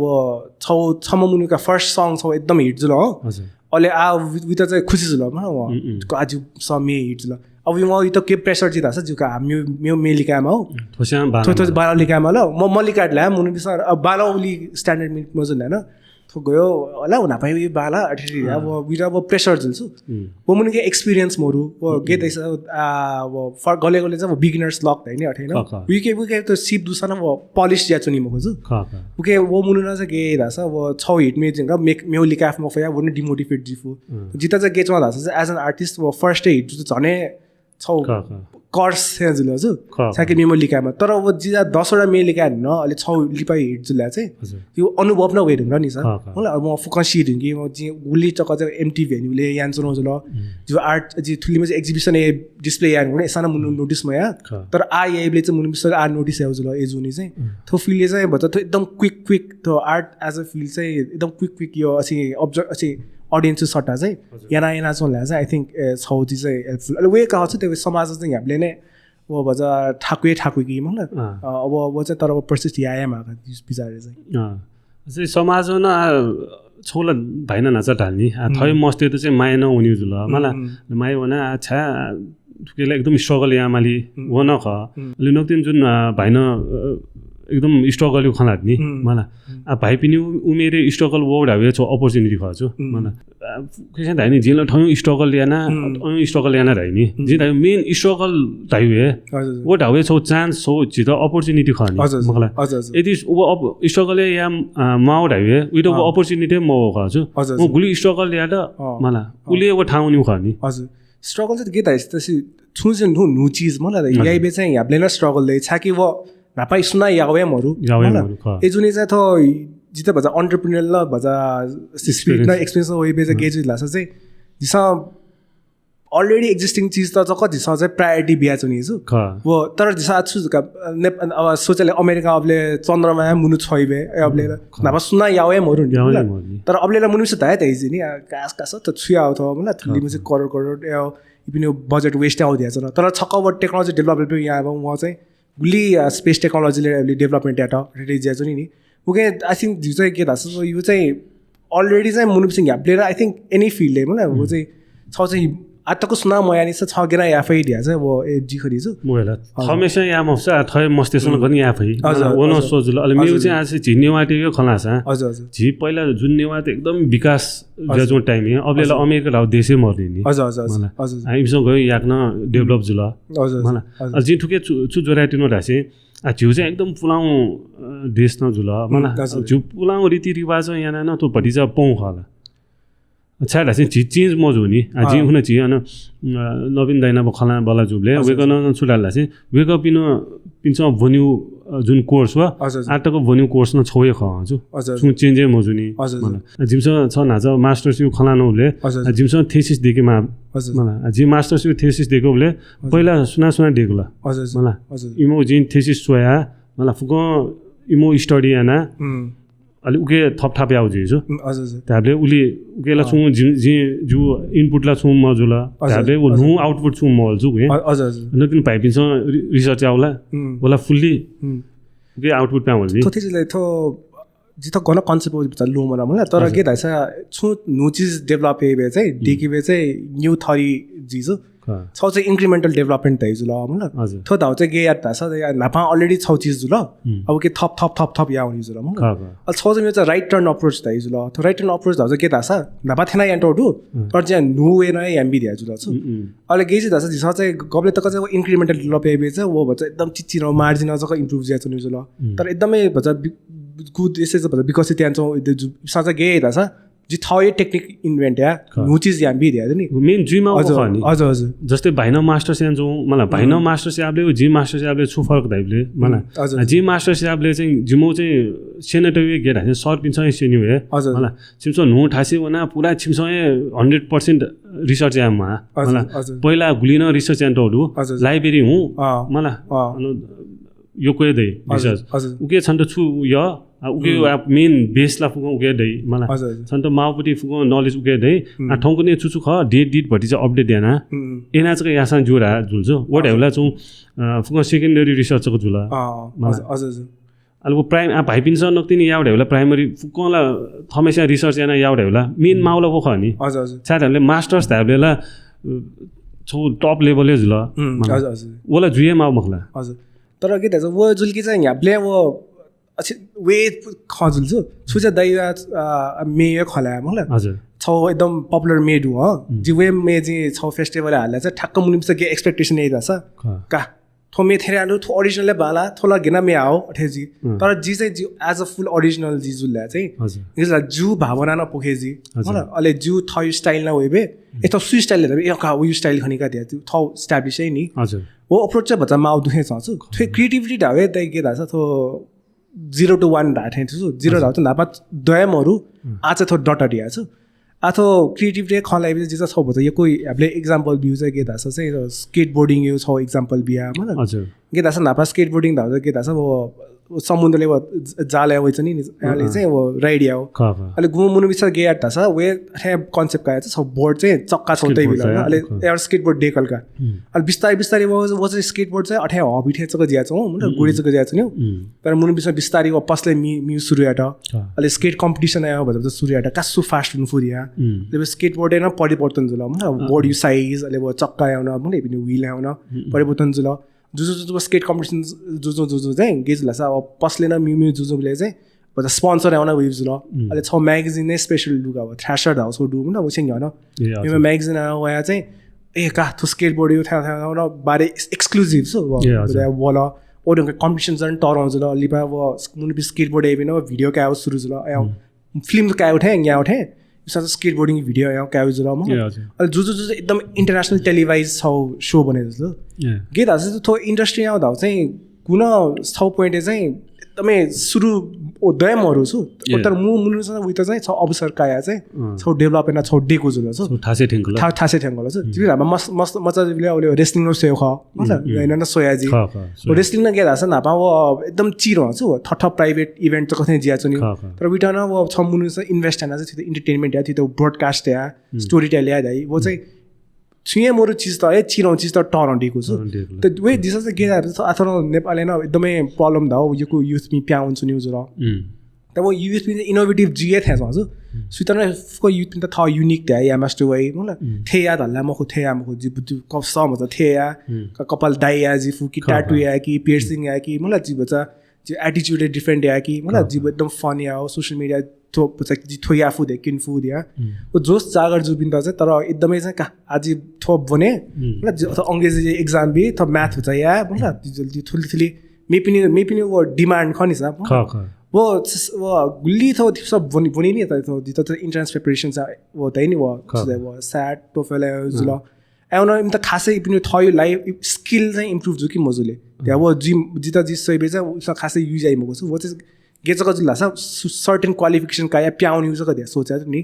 छौ, छम मुनु का फर्स्ट सङ छौ एकदम हिट जुल, हँ। हजुर। अले आ वि-, विता चाहिँ खुसी जुल, मतलब, उम्, उम्। आज समय हिट जुल। अब उहाँ इतो के प्रेसर जिता सा जुका म्यू, म्यू मे लिकामा हो। थोस्यां बाला थो, थो माला। बाला लिकामा ल। म, म लिकाट ला, मुनु बिसा, अब बाला उली स्ट्यान्डर्ड मि-, मजुल ला न। थो गयो, होला, उना पाइ बाला, अठरी, हाँ। अब विरा, अब प्रेसर जुल सु। उम्। वो मुनु के एक्सपिरियन्स मोरु, वो उम्, गेट उम्। ऐसा, आ, वो फर गले गले जा, वो बिगिनर्स लक है नि, अठे न। खः, खः। वी के, वी के तो सिप दुसा न, वो पॉलिश या चुनि मखु जु। खः, खः। उके वो मुनु ना जा गे धासा, वो छौ हिट मे जिंगा, मेक, मेउ लिकाफ मखु या, वो न डिमोटिवेट जिफु। उम्। जिता जा गे चुवा धासा, एज एन आर्टिस्ट, वो फर्स्ट हिट जु झने छौ खः, खः। कर्स हे जुल हजुर। खः, साके खः। मेमो लिकामा। तर वो जिजा दसवटा मे लिकाये न, अले छौ लिपाइ हिट जुल चाहिँ। हजुर। यो अनुभव न वे ढुंग नि सर। खः, खः। होला, म फुकं सी ढुंगी, म जि गुली चक चाहिँ एमटीभी हेनिबले यान चुनो जुल। उम्। जो आर्ट, जि थुली मध्ये एक्जिबिसन ए डिस्प्ले यान हुने, साना मुनु नोटिस मया। खः। तर आ ये बले चाहिँ मुनु बिस्तार आ नोटिस याउ जुल, ए जुनी चाहिँ। उम्। थो फिल्ड चाहिँ भचा थो एकदम क्विक, क्विक, थो आर्ट एज अ फिल्ड चाहिँ एकदम क्विक, क्विक यो असी अब्जर्भ, असी अडियन्स सट्टा चाहिँ हजुर। याना, याना चुन ला चाहिँ, I think, ए, छौ चिज चाहिँ हेल्पफुल। अले वे कहा छ, त्यो समाज चाहिँ ह्याबले ने, वो भचा ठाकुए, ठाकुए कि, मतलब, अँ। अ, अब, अब चाहिँ तर अब प्रसिद्ध याया मा का, बिचारे चाहिँ। अँ। चाहिँ समाज न, आ, छौला भाइन नाचा ढाल्नी, आ, थै हम्म। मस्ते त चाहिँ माया न उनी जुल, हम्म, मला, हम्म। माया वना, आ, छा, आ, थुकेला एकदम स्ट्रगल या माली, हम्म। वन ख। हम्म। अले नक्तिन जुन, आ, भाइन, अ, एकदम स्ट्रगल यु खनात नि, हम्म। मला। हम्म। आ, भाइपिनि उ-, उमेरे स्ट्रगल वो ढावे छौ अपर्च्युनिटी ख छु, हम्म। मला। आ, कैसे धाइनी, जिनला थौं स्ट्रगल याना, हम्म। अँ, स्ट्रगल याना धाइनी। हम्म। जिन धाइ मेन स्ट्रगल धाइ हे। हजुर, हजुर। वो धावे छौ चान्स छौ जित अपर्च्युनिटी खनी। हजुर, हजुर। मखला। हजुर, हजुर। यदि वो अप-, स्ट्रगल या, आ, माओ धाइ हे, उइत वो अँ। अपर्च्युनिटी मव खा छु। हजुर, वो हजुर। गुली स्ट्रगल या त, अँ। मला। अँ। उले वो ठाउँ नि खनी। हजुर। स्ट्रगल चाहिँ के धाइ, तसी छु चाहिँ नु, नु चिज मला। हजुर। याइ बे चाहिँ याबले न स्ट्रगल दे, छाकि वो नापाइ सुना यावे मरु, यावे मला। मरु, खः। ए जुने चाहिँ थो जित भचा एन्टरप्रेन्योर ल भचा स्पिरिट न एक्सपिरियन्स। एक्सपिरियन्स हो, ए बे चाहिँ हम्म। गेजु लासा चाहिँ जिसा अलरेडी एक्जिस्टिङ चिज त जक जिसा चाहिँ प्रायोरिटी बिया चुनि जु। खः। वो, तर जिसा छु का, ने, अब सोचले अमेरिका अबले चन्द्रमा मुनु छोइबे, ए अबले हम्म, खः। नापा सुना यावे मरु नि, यावे मला। मरु नि। तर अबले ला मुनु से धाय त इजी नि, आ, कास, कास त छु याव थो, मला, थुली खः, मुझे खः। करोड, करोड, या, इपिनि बजेट वेस्ट आउ दिया छ। तर छक्क वो टेक्नोलोजी डेभलपमेन्ट या, अब वहाँ चाहिँ गुली, अ, स्पेस टेक्नोलोजीले डेभलपमेन्ट यात, रेडी ज्या जुनि नि। उके, I think, जिउ चाहिँ के धास, यो चाहिँ अलरेडी चाहिँ मुनु बिसिङ याबले र, I think, एनी फिल्ड, मतलब, वो हम्म। चाहिँ, छ चाहिँ, आ तक सुना मया नि, छ गेना या फै दिया चाहिँ, वो, ए, जि खरि छु। मुला, हजुर। थमेसे या मफसा, थय मस्ते सुन हम्म। गन या फै। हजुर, मतलब, वो न हजुर। सोजुल, अले मेउ हजुर। चाहिँ आज झिन्ने वाटे यो खलासा। हजुर, हजुर। झि पहिला जुन नेवात एकदम विकास हजुर। ज्या जुन टाइम हे, अबले ला हजुर। अमेरिका धाउ देशे मर्ने नि। हजुर, हजुर, हजुर। मला। हजुर, हजुर। आ, इमिसं गयो याकन डेभलप जुल। हजुर, हजुर। मला। हजुर। आ, जिं थुके छु, छु जोराय् तिनो धासे, आ, झिउ चाहिँ एकदम पुलाउ, अ, देश न जुल, हम्म, मला। हजुर। झिउ पुलाउ रीतिरिवाज याना न तो भतिजा पौ खला। छाय् धासे झि चेन्ज मजू नि। आ, जिं अँ। खुना झि अन, अ, नवीन दाइना बखला बला जुबले, हजुर, वेकन हजुर। छु धाल धासे, वेकपिन, पिन्सं वन्यु, अ, जुन कोर्स वा, हजुर, हजुर। आ तक वन्यु कोर्स न छौये ख, हजुर। हजुर, हजुर। छु चेन्ज मजू नि, हजुर, हजुर। मला। आ, जिमिसं छ नाचा मास्टर्स यु खला नौले, हजुर, आ, हजुर। जिमिसं थेसिस देके मा, हजुर। मला। आ, जि मास्टर्स यु थेसिस देके उबले, हजुर। पहिला सुना सुना देकला। हजुर, हजुर। मला। हजुर। इमो जिं थेसिस स्वया, मला फुकं इमो स्टडी याना, हम्म। अलि उके थप थाप याउ जुइजु। हम्म, हजुर, हजुर। त्याबले उलि उकेला अँ। छुं जि, जि, जु इनपुट ला छुं मजुल। हजुर, त्याबले उ हजुर। नु आउटपुट छुं मल जु हे। अ-, हजुर, हजुर। नकिन भाइपिन्सं रि-, रिसर्च याउला। हम्म। वला फुल्ली हम्म। उके आउटपुट प्या वल नि। थो थेसिसलाई थो जितः गन कन्सेप्ट भचा ल्वःमन मला, तर गे धाःसा छुं न्हू चिज डेभलप याइबे चाहिँ देकिबे चाहिँ न्यू थरी जिजु छौ चाहिँ इन्क्रिमेन्टल डेभलपमेन्ट धाइ जुल मला। थ्व धाउ चाहिँ गे यात धाःसा न्हापां अलरेडी छौ चिज जुल, अब के थप थप थप थप यावनी जुल मला। अले छौ चाहिँ मेरो चाहिँ राइट टर्न अप्रोच धाइ जुल। थ्व राइट टर्न अप्रोच धाउ चाहिँ गे धाःसा न्हापां थेना यान्टो दु, तर चाहिँ न्हू वे न याम्बी ध्या जुल छु। अले गे चाहिँ धाःसा जिसं चाहिँ गबले तक चाहिँ इन्क्रिमेन्टल डेभलप याइबे चाहिँ व भचा एकदम चिचिन मार्जिन जक इम्प्रुभ ज्या चुनि जुल। तर एकदमै भचा गुड एसे भचा विकसित यान चाहिँ साँचा गे धाःसा जि थौ ये टेक्निक इन्भेन्ट या न्हू चिज याम्बी ध्या नि। मेन जुइमा हजुर। हजुर, हजुर। जस्तै भाइन मास्टर्स यान चाहिँ मला भाइन मास्टर्स याबले जि मास्टर्स याबले छु फरक धाइबले मला। हजुर। जि मास्टर्स याबले चाहिँ जिमो चाहिँ सेनेटरी गे धाइ सर पिन्सं सेन्यु हे हजुर। मला छिमसं न्हू थासे वना पुरा छिमसं हन्ड्रेड पर्सेन्ट रिसर्च यामा। मला पहिला गुलिन रिसर्च यान तौ दु। लाइब्रेरी हुँ मला। यक्व दइ रिसर्च। उके छन्त छु य उके मेन बेसला फुकं उके दइ मला। छन्त माउपति फुकं नलेज उके दइ। थौंकने छु छु ख डेट डिट भति चाहिँ अपडेट याना एना चाहिँ यासां जुरा जुल जो। व ढेउला चाहिँ फुकं सेकेन्डरी रिसर्च जुल। अले व प्राइम आ भाइपिन्सं नक्तिनि याउ ढेउला प्राइमरी फुकंला थमेस्या रिसर्च याना याउ ढेउला मेन माउला व खनि। साथीहरूले मास्टर्स धाइबलेला छौ टप लेभलले जुल। वला जुये माउ मखला। तर के धाःसा व जुल कि चाहिँ ह्याब्ले व अच्छे वे खजुल छु छुजा दाइया मे खला मखला। छौ एकदम पपुलर मे दु हँ। जि वे मे जि छौ फेस्टिभल हाले चाहिँ ठ्याक्क मुनि बिसा गे एक्सपेक्टेसन यही धाःसा का थो मे थेरे आलु थो ओरिजिनल बाला थोला गेना मे आओ अथे जि। तर जि चाहिँ जि एज अ फुल ओरिजिनल जि जुल चाहिँ जु भावना न पोखे जि। अले जु थौ स्टाइल न वेबे एथौ सुई स्टाइल हे ए का उ स्टाइल खनिका दिया थौ स्टाब्लिश है नि। वो अप्रोच चाहिँ भचा माउ दुखे छ छु थ्वे क्रिएटिभिटी धावे दाइ गे धाःसा थो जिरो टु वान धाथे छु। जिरो धाउ त नापा दया मरु आ चाहिँ थो डट दिया छु। आ थो क्रिएटिभिटी खला जिजा छौ भचा यक्व ह्याब्ले एक्जाम्पल बिउ चाहिँ गे धाःसा चाहिँ स्केटबोर्डिङ यु छौ एक्जाम्पल बिया मला। गे धाःसा नापा स्केटबोर्डिङ धाउ गे धाःसा वो समुद्रले वो जाले वइ चाहिँ नि अले चाहिँ वो राइड याउ। अले गुम मुनु बिसा गे यात धाःसा वे हे कन्सेप्ट काया छ बोर्ड चाहिँ चक्का छौ तै बिला अले यार स्केटबोर्ड डेकल का। अले बिस्तारै बिस्तारै वो वो चाहिँ स्केटबोर्ड चाहिँ अथे हबी थे चक जिया छौ मुनु गुडी चक जिया छौ। तर मुनु बिसा बिस्तारै वो पसले मी मी सुरु यात। अले स्केट कम्पिटिसन आयो भचा सुरु यात कासु फास्ट हुनु फुरिया। अले स्केटबोर्ड न परिवर्तन जुल मुनु बोर्ड यु साइज अले वो चक्का याउन मुनु बिनु व्हील याउन परिवर्तन जुल। जुजु जुजु स्केट कम्पिटिसन जुजु जुजु चाहिँ गे जुल सा पसले न म्यू म्यू जुजु बले चाहिँ भचा स्पोन्सर याउन वइ जुल। अले छौ म्यागजिन नै स्पेशल लुगा व थ्रासर धाउ छौ दु मुनु वो चाहिँ याउन यो म्यागजिन आयो वया चाहिँ ए का थो स्केटबोर्ड यो था था बारे एक्सक्लुसिभ सो वो वला। ओडंक कम्पिटिसन जन टरौ जुल लिपा वो मुनु बि स्केटबोर्ड एबिन भिडियो कायो सुरु जुल। फिल्म कायो थे न्यायो थे साथ स्केटबोर्डिङ भिडियो याउ कायो जुल मुनु। अले जुजु जुजु एकदम इन्टरनेसनल टेलिभाइज छौ शो बने जुल। गे धाःसा थो इन्डस्ट्री याउ धाउ चाहिँ कुन छौ पोइन्ट चाहिँ एकदमै सुरु ओ दय मरु छु। तर मु मुनु उइत चाहिँ छौ अवसर काया चाहिँ छौ डेभलप एना छौ डेकु जुल छु। थासे थ्यंकल छु तिबी हामा मस्त मस्त मचा जिबले ओले रेस्लिङ नो सेउ ख मतलब याना न सोया जि। रेस्लिङ न गे धाःसा नापा वो एकदम चिर छु थथ प्राइभेट इभेन्ट त कथे जिया छु नि। तर विटन वो छौ मुनु इन्भेस्ट याना चाहिँ इन्टरटेनमेन्ट या ब्रोडकास्ट या स्टोरी टेल या धाइ वो चाहिँ छुया मरु चिज त ए चिरौ चिज त टरौ डेकु छु। त वे दिसा चाहिँ गे धाःसा अथवा नेपालले न एकदमै प्रब्लम धाउ यकु युथ मि प्याउ छु नि जुल। त वो युथ मि इनोभेटिभ जिए थ्या छु। सुतन फुको युथ मि त थ युनिक थ्या या मास्टर वइ मुला। थे या धल्ला मखु थे या मखु जि बुद्धि कप स मत थे या कपाल दाइ या जि फुकी टाटु या कि पियर्सिङ या कि मुला जि बचा जि एटिट्युड डिफरेन्ट या कि मुला जि एकदम फन या हो सोशल मिडिया थो बचा जि थो या फु दे किन फु दिया। वो जोस जागर जुबिन त चाहिँ तर एकदमै चाहिँ का आज थो बने मुला जि अथवा अंग्रेजी एक्जाम बि थ म्याथ हो चाहिँ या मुला जि जल्दी थुली थुली मेपिनि मेपिनि वो डिमान्ड खनि सा वो वो गुल्ली थो सब बनि बनि नि त थो जि त इन्ट्रेन्स प्रिपरेसन सा वो तै नि वो वो स्याट टोफेल जुल। आउन इम त खासै इपिनि थयो लाइफ स्किल चाहिँ इम्प्रुभ जु कि मजुले त्या वो जि जिता जि सैबे चाहिँ उसा खासै युज आइ मगो छु वो चाहिँ गेचक जुल सा सर्टेन क्वालिफिकेसन काया प्याउन युज क द्या सोचा नि।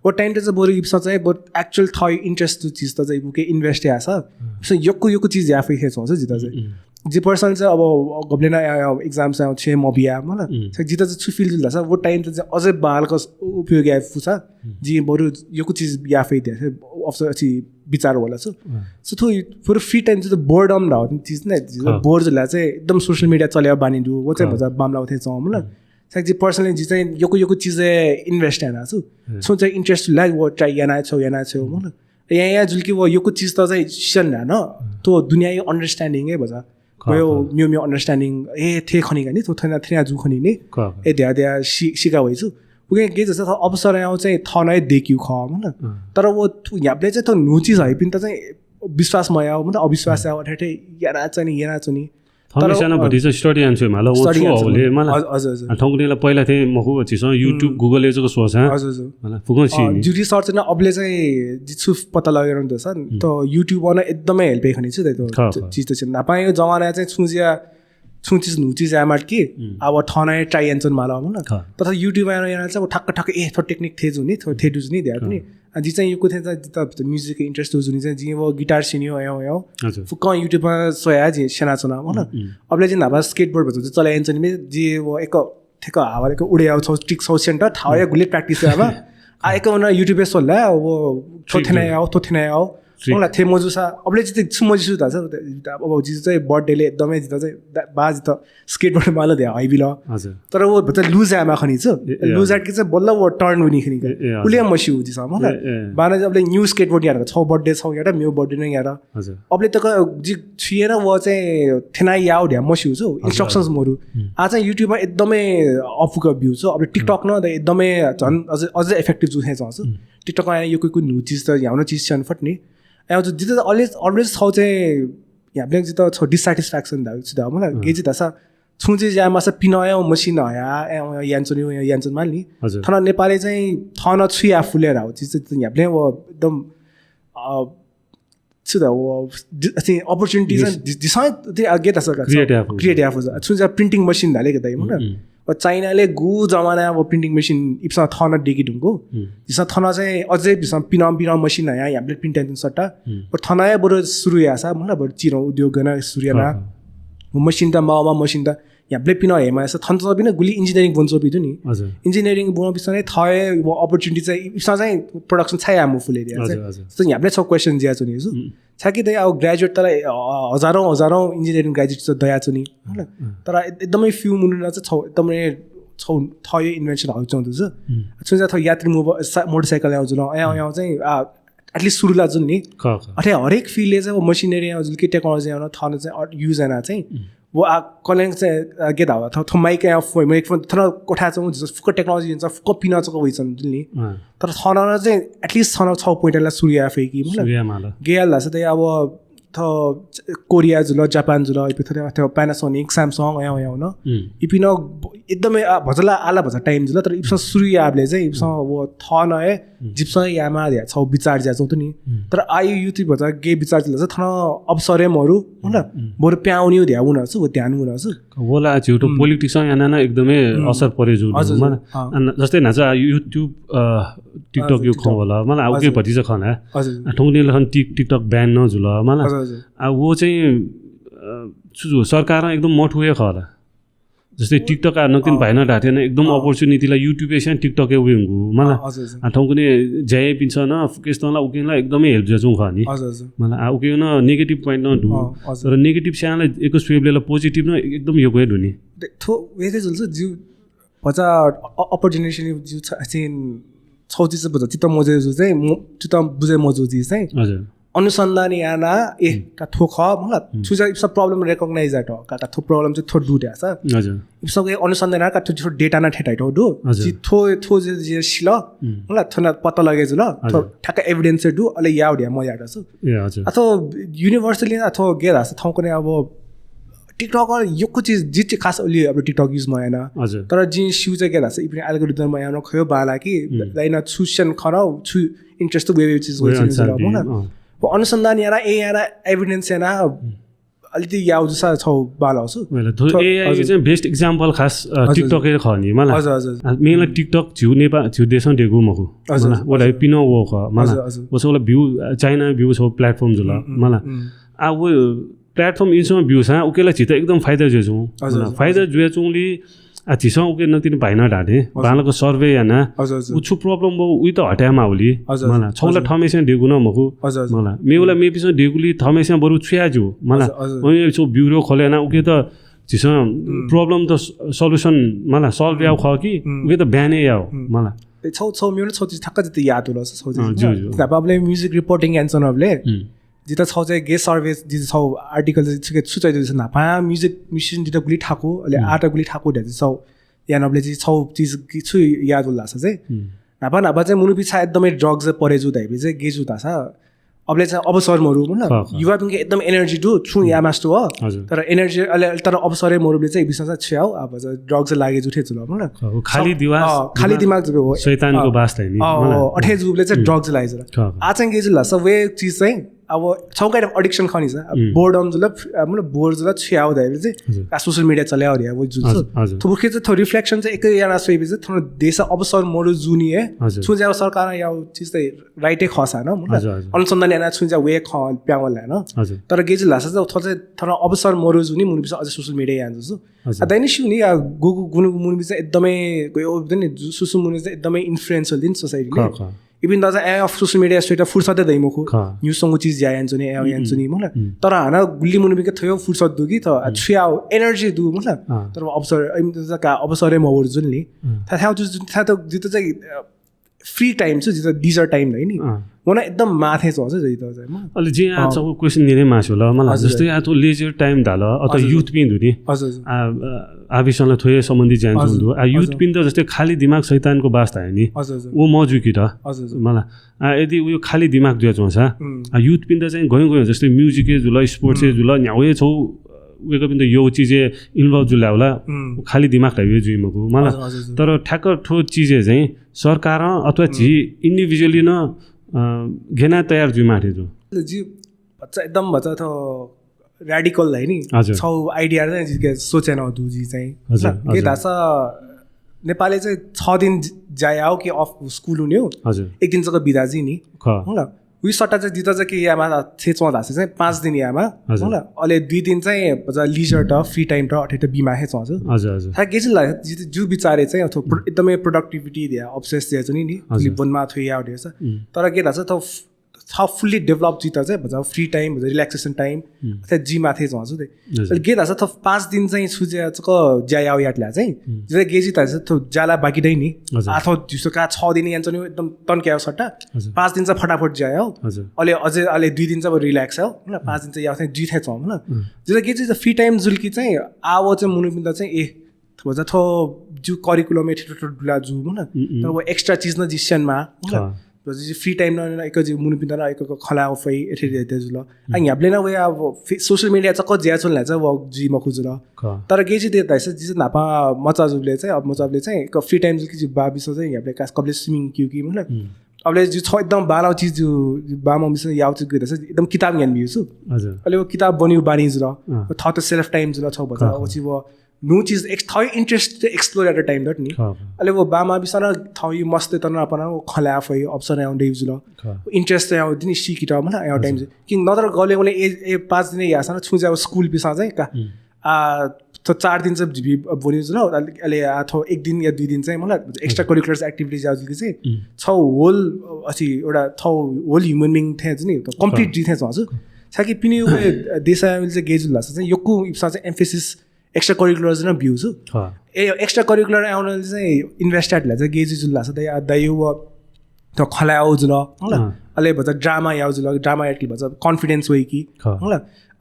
वो टाइम त चाहिँ बरु इप्स चाहिँ बरु एक्चुअल थयो इन्ट्रेस्ट जु चिज त चाहिँ इबुके इन्भेस्ट या सा यक्कु यक्कु चिज या फै हे छ जिता चाहिँ जि पर्सनल चाहिँ अब गबलेना एक्जाम चाहिँ छे मबिया मला जिता चाहिँ छु फिल जुल सा वो टाइम त चाहिँ अझै बालक उपयोग या फुसा जि बरु यक्कु चिज या फै द्या अवसर अछि विचार होला छु। सो थो पुरो फ्री टाइम चाहिँ बोर्डम धाउ चिज नै बोर जुल चाहिँ एकदम सोशल मिडिया चले बानी दु वो चाहिँ भजा बामला उठे छ मला। सायद जि personally जि चाहिँ यक्व यक्व चिजय् invest याना छु। छुं चाहिँ interest लाइ व try याना छु याना छु मला। या या जुल कि व यक्व चिज त चाहिँ सियाना न। तो दुनिया यो understanding है बजा। खः, वयो खः। म्यो म्यो understanding ए थे खनी का नि, तो थना थना जु खनी नि। खः, खः। ए द्या द्या सि-, सिका वइ छु। उके गे जसा अवसर याउ चाहिँ थन हे देक्यु खः मला। तर व थु याबले चाहिँ त नु चिज है पिन त चाहिँ विश्वास मयाउ, मतलब अविश्वास याउ, अथे अथे याना चाहिँ नि, याना चाहिँ नि। थौंकन्हय् स्याना भतिचा study याना छु मला, व छु हले मला। हजुर, हजुर। आ, थौंकन्हय्‌ला पहिला थें मखु, झीसं YouTube, Google-य् जक स्वःसां। हजुर, हजुर। मला, फुकं सिनि। जि research न अबले चाहिँ जि छु पता लगेर दसा, त YouTube न एकदमै help खनि छु, त खः, खः। चिज त छु। नापायो जमाना चाहिँ छु जिया, छु चिज नु चिज या माट कि, अब थन हे try याना छु मला, मला। खः। तथा YouTube याना याना चाहिँ व ठक्क ठक्क, ए, थो technique थे जुनि, थो थे दुजुनि, द्या पनि। आ, जि चाहिँ यक्व थें चाहिँ जि त music interest दु जुनि चाहिँ जि व guitar सिनि हो, याउ, याउ। हजुर। फुक्कं YouTube-य् स्वया जि स्याना च्वना, होला। अबले जि न्हापा skateboard भचा चले याना च्वनि मे जि व एक थेक हावा एक उडे याउ छौ, trick छौ center, थाउ या गुले practice याबा। आ, एक वना YouTube-य् स्वला, व थो थेना याउ, थो थेना याउ। होला, थे मजुसा, अबले जि त छु मजुसु धासा, अब जि चाहिँ birthday-ले एकदमै जि त चाहिँ बा जि त skateboard माल द्या है बिल। हजुर। तर व भचा lose यामा खनि छु। ए, ए, lose यात कि चाहिँ बल्ल व turn वनी खनि का। ए, ए, हजुर। उले मस्यू जिसं, होला। ए, ए। बाना जि अबले new skateboard यार, छौ birthday छौ यार, म्यो birthday न यार। हजुर। अबले तक जि छुएन व चाहिँ थेना याउ द्या मस्यू छु, हजुर, instructions हजुर। मरु। आ चाहिँ YouTube-य् एकदमै अपुक view छु। अबले TikTok न त एकदमै झन् अझ, अझ effective जु थें छु। TikTok-य् यक्व यक्व नु चिज त याउ न चिज स्यान फट नि। ए, हजुर, जि त always, always छौ चाहिँ याबले जि त छौ dissatisfaction दा छु दा मला। गे जि धासा छु चिज या मासा पिन या machine या, ए, याना च्वनि, याना च्वनि माल नि। हजुर। थन नेपालय् चाहिँ थन छु या फुले राउ, चिज त याबले व एकदम, अ, छु दा व, दि-, अथि, opportunity चाहिँ दि-, दिसां त अगे धासा का, create या फुल। Create या फुल। छु जा printing machine धाले के दाइ मला। व China-ले गु जमाना व printing machine इप्सं थन देकि धुंकु। जिसं थन चाहिँ अझै जिसं पिन, पिन machine या, याबले print याना सट्टा। व थन या बरु सुरु यासा, मला बरु चिरौं उद्योग गना सुरु याना। व machine त मावा machine त याबले पिन हेमा यासा थन त पिन गुली engineering बन च्वपि दु नि। हजुर। Engineering बन पिसने थय व opportunity चाहिँ इप्सं चाहिँ production छाया मु फुले दिया। हजुर, हजुर। त याबले छ question जिया च्वनि जु। छाकि त अब graduate त, अ, हजारौं, हजारौं engineering graduate त दया च्वनि, होला। तर एकदमै few मुनु ना चाहिँ छौ, एकदमै छौ थय invention हौ च्वंदु जु। छु जा थौ यात्री मोब-, सा-, motorcycle याउ जुल, अया, अया चाहिँ, आ, at least सुरु ला जुन नि। खः, खः। अथे हरेक field-य् चाहिँ व machinery याउ जुल कि technology याउ थन चाहिँ अ, use याना चाहिँ। व आ, कलें चाहिँ, आ, गे धावा, थौ, थौ mic या फो-, microphone थन कोठा चाहिँ जस फुक technology याउ फुक पिना चक वइ च्वंदु नि। तर थन चाहिँ at least थन छौ point ला सुरु या फे कि, मतलब। सुरु या माला। गे याल धासा त अब थौ कोरिया जुल, जापान जुल, इपि थथे, अथवा Panasonic, Samsung, याउ, याउ न। इपि न ब-, एकदमै आ, भजला आला भजा time जुल, तर इप्सं सुरु याबले चाहिँ इप्सं व थन हे जिप्सं यामा या छौ विचार ज्या चौत नि। तर आयु युति भजा गे विचार जुल चाहिँ थन अवसर हे मरु, होला। बरु प्याउनी द्या उन छु, व ध्यान उन छु। वला झिउटो politics याना न एकदमै असर परे जु। हजुर, मला। अन जस्तै नाचा YouTube, अ, TikTok हजुर, यो खौ TikTok। वला, मला, आ, उके हजुर। भतिचा खना। हजुर। आ, थौंकन्हय् लखन टिक-, TikTok ban न जुल, मला। हजुर, हजुर। आ, वो चाहिँ, अ, छु जु, सरकारं एकदम मठु हे खला। जस्तै TikTok आ नकतिनि भाइना धाथे न एकदम opportunity ला YouTube-य् स्यां TikTok-य् वयंगु, मला। हजुर, हजुर। आ, थौंकन्हय् ज्याय् पिन्सं न, फुकेसं ला उकेन ला एकदमै help जुयाच्वं खः नि। हजुर, हजुर। मला, आ, उकेन negative point न दु। हजुर। तर negative स्यां ला एक स्वयेबले ला positive न एकदम यक्व हे दु नि। दे, थो, वेते जुल छु, जिउ भचा अ-, opportunity जिउ छ-, छिन छौ चिज भचा चित्त मजे जु चाहिँ, म-, चित्त बुझे मजु जि चाहिँ। हजुर। अनुसन्धान याना, ए, का थो ख, मला, छु जा इप्सं problem recognize यात, का, का थो problem चाहिँ थो दु द्यासा। हजुर। इप्सं के अनुसन्धान याना, का थो, थो data ना ठेटाइ थो दु। हजुर। जि थो, थो जे, जे सिल, मला, थो ना पता लगे जुल, थो हजुर। ठ्याक्क evidence दु, अले याउ द्या म यात छु। ए, हजुर। अथवा universally अथवा गे धासा थौंकन्हय् अब TikTok यक्व चिज जिति खास उलि अब TikTok use मयाना। हजुर। तर जिं स्यू चाहिँ के धासा, इपिनि algorithm मयाना खयो बाला कि, लाइन छु स्यान खन, छु interest वे वे चिज वे वे चिज अनुसार ला, मला। अँ। व अनुसन्धान याना, ए याना, evidence याना, अलिति याउ जसा छौ बाला हसु। थो, ए आई हजुर। चाहिँ best example खास, अ, हजुर, TikTok हजुर। खः नि, मला। हजुर, हजुर, हजुर। आ, मेला TikTok झिउ नेपाल, झिउ देशं देगु मखु। हजुर, मला, हजुर, वला हजुर। पिन वो ख, मला। हजुर, हजुर। वसोला view, अ, China view छौ platform जुल, मला। आ, वो platform इन्सं ब्यूसां उकेला झीत एकदम फाइदा जुयाच्वं। हजुर, मला, हजुर, फाइदा हजुर। जुयाच्वंलि, आ, झीसं उके नकतिनि भाइना धाथे, हजुर। बांलाक survey याना, हजुर, हजुर। उ छु problem बौ, उइत हटाय् माउलि, हजुर, मला, हजुर। छौला थमेस्यां देगु न मखु, हजुर, हजुर। मला, मेउला मेपिसं देगुलि थमेस्यां बरु छुया ज्यू, मला, हजुर, हजुर। ओइ छौ bureau खोले याना उके त झीसं problem त solution मला solve याउ खः कि उके त ban याउ मला। छौ छौ म्योन छौ चिज ठ्याक्क जित याद होला छौ चिज। न्हापा अबले music reporting यान्चन अबले जित छौ चाहिँ गे survey जित छौ article छुके छु चाहिँ न्हापा music musician जित गुलि ठाकु अले art गुलि ठाकु ढे छौ यानबले जि छौ चिज छु याद होला चाहिँ न्हापा न्हापा चाहिँ मुनु पिछा एकदमै drugs परे जु धाइबे चाहिँ गे जु धासा अबले चाहिँ अवसर मरु मुला युवा पिंके एकदम energy दु छु या मास्तु हो। तर energy अले तर अवसरै मरुबले चाहिँ बिसासा छ्याउ अब drugs लागे जुठे जुल मुला खाली दिमाग खाली दिमाग जुबे हो शैतानको बास धाइ नि। अठे जुबले चाहिँ drugs लागे जुल। आ चाहिँ गे जुल स वे चिज चाहिँ अब छौ kind of addiction खनि स boredom जुल मुला bore जुल छ्याउ धाइबे चाहिँ social media चले आउ रे वो जुल। थुबुखे चाहिँ थो reflection चाहिँ एक याना सोइबे चाहिँ थो देश अवसर मरु जुनि है। छु ज्या सरकार या चिज चाहिँ राइटे खसा न मुला अनुसन्धान याना छु ज्या वे ख प्यावल न। तर गेजि लासा चाहिँ थो चाहिँ थन अवसर मरु जुनि मुनि बिस अझ social media यान जुसु। आ दैनि सिउनि या गुगु गुनु मुनि बिस एकदमै गयो नि सुसु मुनि चाहिँ एकदमै influential दिन society ने। इबिन दाजा ए अफ social media स्वेटा फुर्सद दै मखु news संगु चिज ज्या यान जुनि ए यान जुनि मुला। तर हाना गुल्ली मुनि बिक थयो फुर्सद दु कि थ छ्या energy दु मुला। तर अवसर इम का अवसरै मवर जुन नि। था था जुन था त जित चाहिँ free time छ जित leisure time है नि। मना एकदम माथे छ छ जित चाहिँ म अलि जे आ छ question निने मासु ल मला जस्तै आ त leisure time धाल अथवा youth पिन दुनि। हजुर। आ आविषयलाई थोय सम्बन्धी ज्यान जुन दु आ youth पिन त जस्तै खाली दिमाग शैतानको बास धाइ नि। हजुर। वो मजु कि त हजुर। मला आ यदि उयो खाली दिमाग जुया चोंसा आ youth पिन त चाहिँ गयो गयो जस्तै music ए जुल sports ए जुल न्याउ ए छौ वेक पिन त यो चिज ए involve जुला होला। खाली दिमाग धाइ जुइ मखु मला। तर ठ्याक्क ठो चिज ए चाहिँ सरकार अथवा झी individually न गेना तयार जुइ माथे जु। जी बच्चा एकदम बच्चा थो radical है नि। छौ idea चाहिँ जिके सोचे न दु जी चाहिँ के धासा नेपाली चाहिँ छ दिन जायाओ कि अफ स्कुल हुने हो। एक दिन जक बिदा जी नि। होला उइ सट्टा चाहिँ जित चाहिँ के यामा थे चौध हासे चाहिँ पाँच दिन यामा। होला अले दुई दिन चाहिँ बजा leisure त free time त अठे त बिमा हे चौध। हजुर हजुर। था गेजिल ला जित जु बिचारे चाहिँ अथवा एकदमै productivity दिया obsess दिया चाहिँ नि बोनमा थुइ याओ दिया। तर के धासा त छ fully develop जित चाहिँ भजा free time भजा relaxation time। अथे जी माथे जाँछु दे। अले गे धासा थ पाँच दिन चाहिँ छु ज्या चक ज्या याव यातला चाहिँ जित गे जित धासा थ ज्याला बाकी दै नि। आथ जिसो का छ दिन यान चाहिँ एकदम तन क्या सट्टा पाँच दिन चाहिँ फटाफट ज्या याव। अले अझै अले दुई दिन चाहिँ रिल्याक्स हो। पाँच दिन चाहिँ याव चाहिँ जी थे छ। जित गे जित फ्री टाइम जुल कि चाहिँ आव चाहिँ मुनु बिन्दा चाहिँ ए भजा थो जु करिकुलम ए थेथो दुला जु मुना। तर वो एक्स्ट्रा चिज न जिस्यान मा। भजा फ्री टाइम न एक जि मुनु बिन्दा न एक खला फै एथे दे जुल। आ न्याबले न वे आ सोशल मिडिया चक ज्या चल ना व जि मखु जुल। तर गे जि दे दाइस जि नापा मचा जुले चाहिँ अब मचा जुले चाहिँ एक फ्री टाइम जु कि जि बा बिस चाहिँ न्याबले कास कबले स्विमिङ क्यु कि मुना। अबले जि छ एकदम बालाव चिज जु बा म मिस याव चिज गु दाइस एकदम किताब न्यान बियु छु। अले वो किताब बनियु बानी जुल। थ त सेल्फ टाइम जुल छ भजा वो चि वो नु चिज एक्स थई इन्ट्रेस्ट एक्सप्लोर यात टाइम दट नि। अले वो बामा बिसन थई मस्त तन अपन वो खला फै अप्सन याव देव जुल। इन्ट्रेस्ट याव दिनि सिकित मला याव टाइम कि नदर गले गले ए ए पाँच दिन यासन छु जा स्कुल बिसा चाहिँ का। आ त चार दिन चाहिँ जिबी बोल्यो जुल। अले आ थो एक दिन या दुई दिन चाहिँ मला एक्स्ट्रा करिकुलर एक्टिभिटिज याव जुल कि चाहिँ छ होल अथि एउटा थौ होल ह्युमन बिङ थे जुनि कम्प्लिट जि थे छ। साकी पिनि देश चाहिँ गेजुल लासा चाहिँ यक्कु इप्सा चाहिँ एम्फेसिस एक्स्ट्रा करिकुलर चाहिँ बिउ छु। ए एक्स्ट्रा करिकुलर आउन चाहिँ इन्भेस्टेड ला चाहिँ गेजु जुल लासा दया दयु व त खला आउ जुल। अले भचा ड्रामा याउ जुल ड्रामा एक्ट भचा कन्फिडेन्स वइ कि।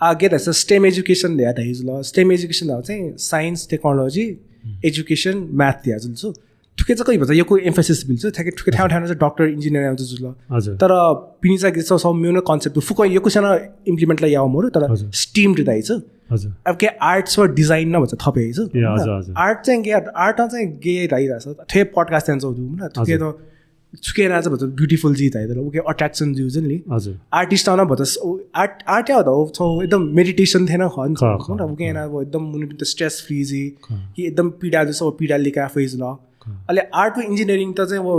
आ गे धाइस स्टेम एजुकेसन ध्या धाइ जुल स्टेम एजुकेसन धाउ चाहिँ साइन्स टेक्नोलोजी एजुकेसन म्याथ ध्या जुल छु। थुके चाहिँ कहीं भचा यक्कु एम्फेसिस बिल छु थाके थुके ठाउँ ठाउँ चाहिँ डाक्टर इन्जिनियर आउ जुल। तर पिनि चाहिँ गे छ सब म्योन कन्सेप्ट फुक यक्कु सन इम्प्लिमेन्ट ला याउ मोर तर स्टिम्ड धाइ छु। अब के आर्ट्स व डिजाइन न भचा थपे छु। आर्ट चाहिँ गे आर्ट चाहिँ गे धाइ धास थे पडकास्ट चाहिँ दु ना थुके त छुके ना चाहिँ भचा ब्युटिफुल जि धाइ तर उके अट्र्याक्सन जि जुन नि। आर्टिस्ट न भचा आर्ट आर्ट या हो छौ एकदम मेडिटेसन थेन खन उके ना एकदम मुनि त स्ट्रेस फ्री जि कि एकदम पीडा जस पीडा लिका फै जुल। अले आर्ट व इन्जिनियरिङ त चाहिँ वो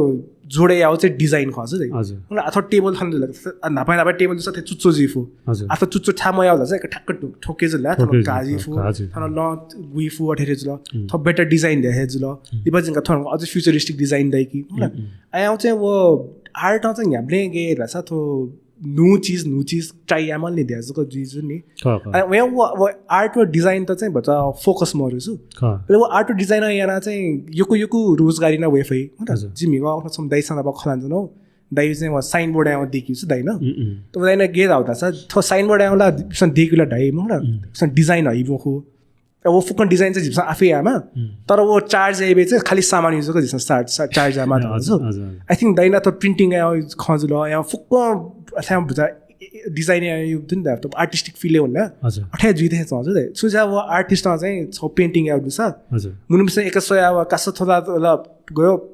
जोडे याव चाहिँ डिजाइन खस चाहिँ। अथवा टेबल थन जुल नापा नापा टेबल जस थे चुच्चो जिफु। अथवा चुच्चो ठा मयाव चाहिँ ठ्याक्क ठोके जुल थन काजी फु थन ल गुइफु अठेरे जुल। थ बेटर डिजाइन दे हे जुल। दिपा जिंका थन अझ फ्युचरिस्टिक डिजाइन दइ कि। आयाव चाहिँ वो आर्ट चाहिँ ह्याब्ले गे धासा थो न्हू चिज न्हू चिज try यायेमाल नि धयागु जक जुइ जू नि। खः, खः। अले वयां व, व art व design त चाहिँ भचा focus मरु जू। खः। अले व art व design याना चाहिँ यक्व यक्व रोजगारी नं वये फइ। हजुर। जिमि ग अखना छम्ह दाइसं नाप खँ ल्हानाच्वना। दाइ चाहिँ व signboard याना दय्‌की जू दाइनं। उम्, उम्। त व दाइनं गय् धाःसा थ्व signboard याना ला इमिसं दय्‌की ला धाइ मखु ला। उम्। इमिसं design हइ मखु। अब व फुक्कं design चाहिँ झीसं आफै यायेमाः। उम्। तर व charge याइबलय् चाहिँ खालि सामान जक झीसं सा-, सा-, charge यायेमाः हजुर, धकाः। हजुर, हजुर। I think दाइनं थ्व printing याना खँ जुल, या फुक्कं अथें भचा design याना दु नि त, artistic field य् वल ला। हजुर। अथे जुइ थें च्वं जू दे। छु जुया व artist नं चाहिँ छगू painting याना दुसा। हजुर। मनूपिसं एक स्वया व कासा थ्व ला, ला गयो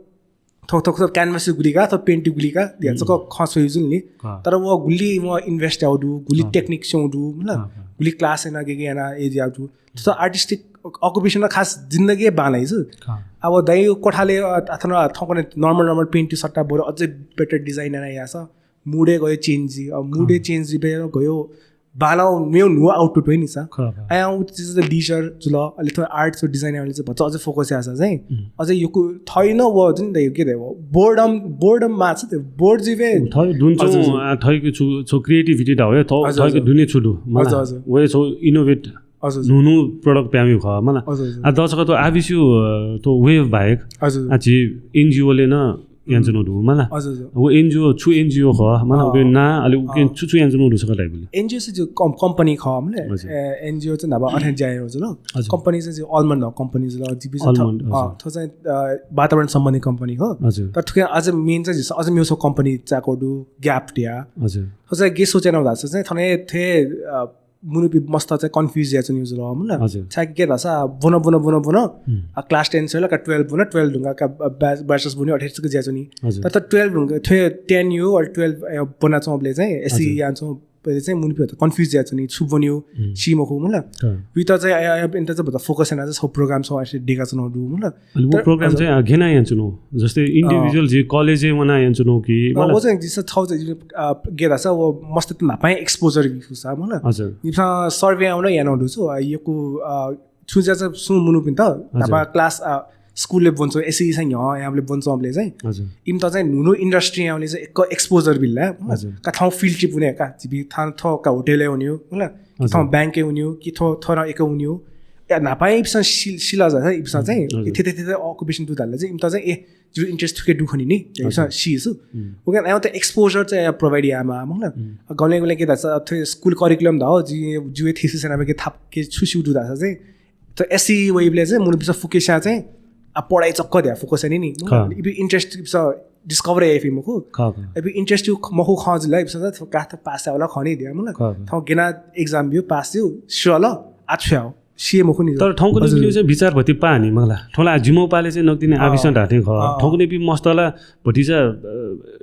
थ्व, थ्व, थ्व canvas गुलि का, थ्व paint गुलि का, या हम्म। जक खँ स्वइ जुल नि। हाँ। तर व गुलि व invest याउ दु, गुलि हाँ। Technique स्यउ दु, मतलब, हाँ, हाँ। गुलि class याना गे गे याना ए ज्या दु। थ्व artistic occupation खास जिन्दगी बांलाइ जू। हाँ। अब दाइ क्वथाय्, अ, अथवा थौंकन्हय् normal, normal paint सट्टा बरु अझै better design याना याःसा, mood य् गयो change, अ, mood य् हाँ। Change बे गयो बांलाउ मेउ न्हू output वइ नि सा। खः, खः। अय् उ चिज त leisure जुल, अले थ्व art व design यानाबलय् चाहिँ भचा अझै focus याःसा चाहिँ, उम्। अझै यक्व थःगु नं व जुन दे, के दे, व boredom, boredom माःसा त, bored जुइबलय्। थःगु दुने छु, हजुर, हजुर। आ, थःगु छु, छु creativity धा वइ, थः-, हजुर, थःगु हजुर। दुने छु दु, मला। हजुर, हजुर। वय् छु innovate, हजुर, हजुर। न्हू न्हू product प्यामे खः, मला। हजुर, हजुर। आ, दर्शक त आबिस्यु, अ, त wave बाहेक, हजुर। आ, झी NGO ले न यानाच्वनागु दु, मला। हजुर, हजुर। व NGO छु NGO खः, मला, अँ। उके नां, अले उके अँ। छु छु यानाच्वनागु दु सकल धाइबलय्। NGO चाहिँ जो कम-, company खः, मला। हजुर। ए, NGO चाहिँ न्हापा अथें ज्या याना जुल। हजुर। Company चाहिँ जो Almond न्हापा company जुल, जिपिसं Almond, थ-, अँ, हजुर। थ्व चाहिँ, अ, वातावरण सम्बन्धी company खः। हजुर। तर थुके अझ main चाहिँ जिस-, अझ मेउ छगू company चाको दु, Gap धया। हजुर। थ्व चाहिँ गे सोचेन धाःसा चाहिँ थने थे, अ, मनूपिं मस्त चाहिँ confuse यानाच्वनी जुल, मला। हजुर। छाय्‌कि के धाःसा ब्वन, ब्वन, ब्वन, ब्वन, हुँ। आ, class ten स्वया ला का twelve ब्वन, twelve धुंका का, आ, bach-, bachelor's ब्वनी अथे जक जुयाच्वनी। हजुर। तर त twelve धुंका, थ्व ten यु अले twelve, अ, ब्वनाच्वंबलय् चाहिँ, SE हजुर। यानाच्वंबलय् चाहिँ मनूपिं त confuse यानाच्वनी, छु ब्वन्यु, हुँ। सी मखु, मला। हाँ। उइत चाहिँ, अ, अ, इमित चाहिँ भचा focus याना चाहिँ छगू program छगू अथे देकाच्वनागु दु, मला। अले व तर program हजुर। चाहिँ, अ, गय् याना यानाच्वनागु? जस्तै individual अँ। झी college य् वना यानाच्वनागु कि, अँ, मला। व चाहिँ जिस छगू चाहिँ, अ, गे धाःसा व मस्त न्हापां exposure बिफुसा, मला। हजुर। जिमिसं survey याना यानागु दु छु, अ, यक्व, अ, छु जुया चाहिँ सुं मनूपिन्त, हजुर। न्हापा class, अ, school य् ब्वनाच्वं, SE सा न्ह्यः याबलय् ब्वनाच्वंबलय् चाहिँ, हजुर। इमित चाहिँ न्हू न्हू industry याबलय् चाहिँ एक exposure बिल ला, मला। हजुर। का थौं field trip वने का, जिपिं थौं थ्व का hotel य् वन्यु, मला। हजुर। थौं bank य् वन्यु, कि थ्व, थ्व नं एक वन्यु। या न्हापां इमिसं सिल-, सिला जा, इमिसं चाहिँ, हजुर। थे, थे, थे, थे occupation दु धाल चाहिँ, इमित चाहिँ, ए, जिगु interest थुके दु खनी नि, हजुर। इमिसं सिसु। हुँ। उके अय् त exposure चाहिँ provide यायेमाः, मला। हुँ। गबलें गबलें के धाःसा, थ्व school curriculum धाउ, जि, जिगु thesis यानाबलय् के थाप के छु स्यू दु धाःसा चाहिँ, त SE वइबलय् चाहिँ, मनूपिसं फुक्कसिया चाहिँ, आ, पढाइ चक्क धया focus यानी नि, मला। खः। इपिं interest इपिसं discover याइ फइ मखु। खः, खः। इपिं interest यु ख-, मखु खँ जुल, इपिसं त का त pass याउ ला खनी धया, मला। खः, खः। थौं गेना exam ब्यु, pass यु, स्यू ला, आ छु याउ। सिये मखु नि। तर थौंकन्हय् हजुर। पिनिगु चाहिँ बिचार भति पाः नि, मला। थ्व ला जिमिगु पालय् चाहिँ नकतिनि अँ। आबिसं धाःथें खः। अँ। थौंकन्हय् पिं मस्त ला भतिचा, अ,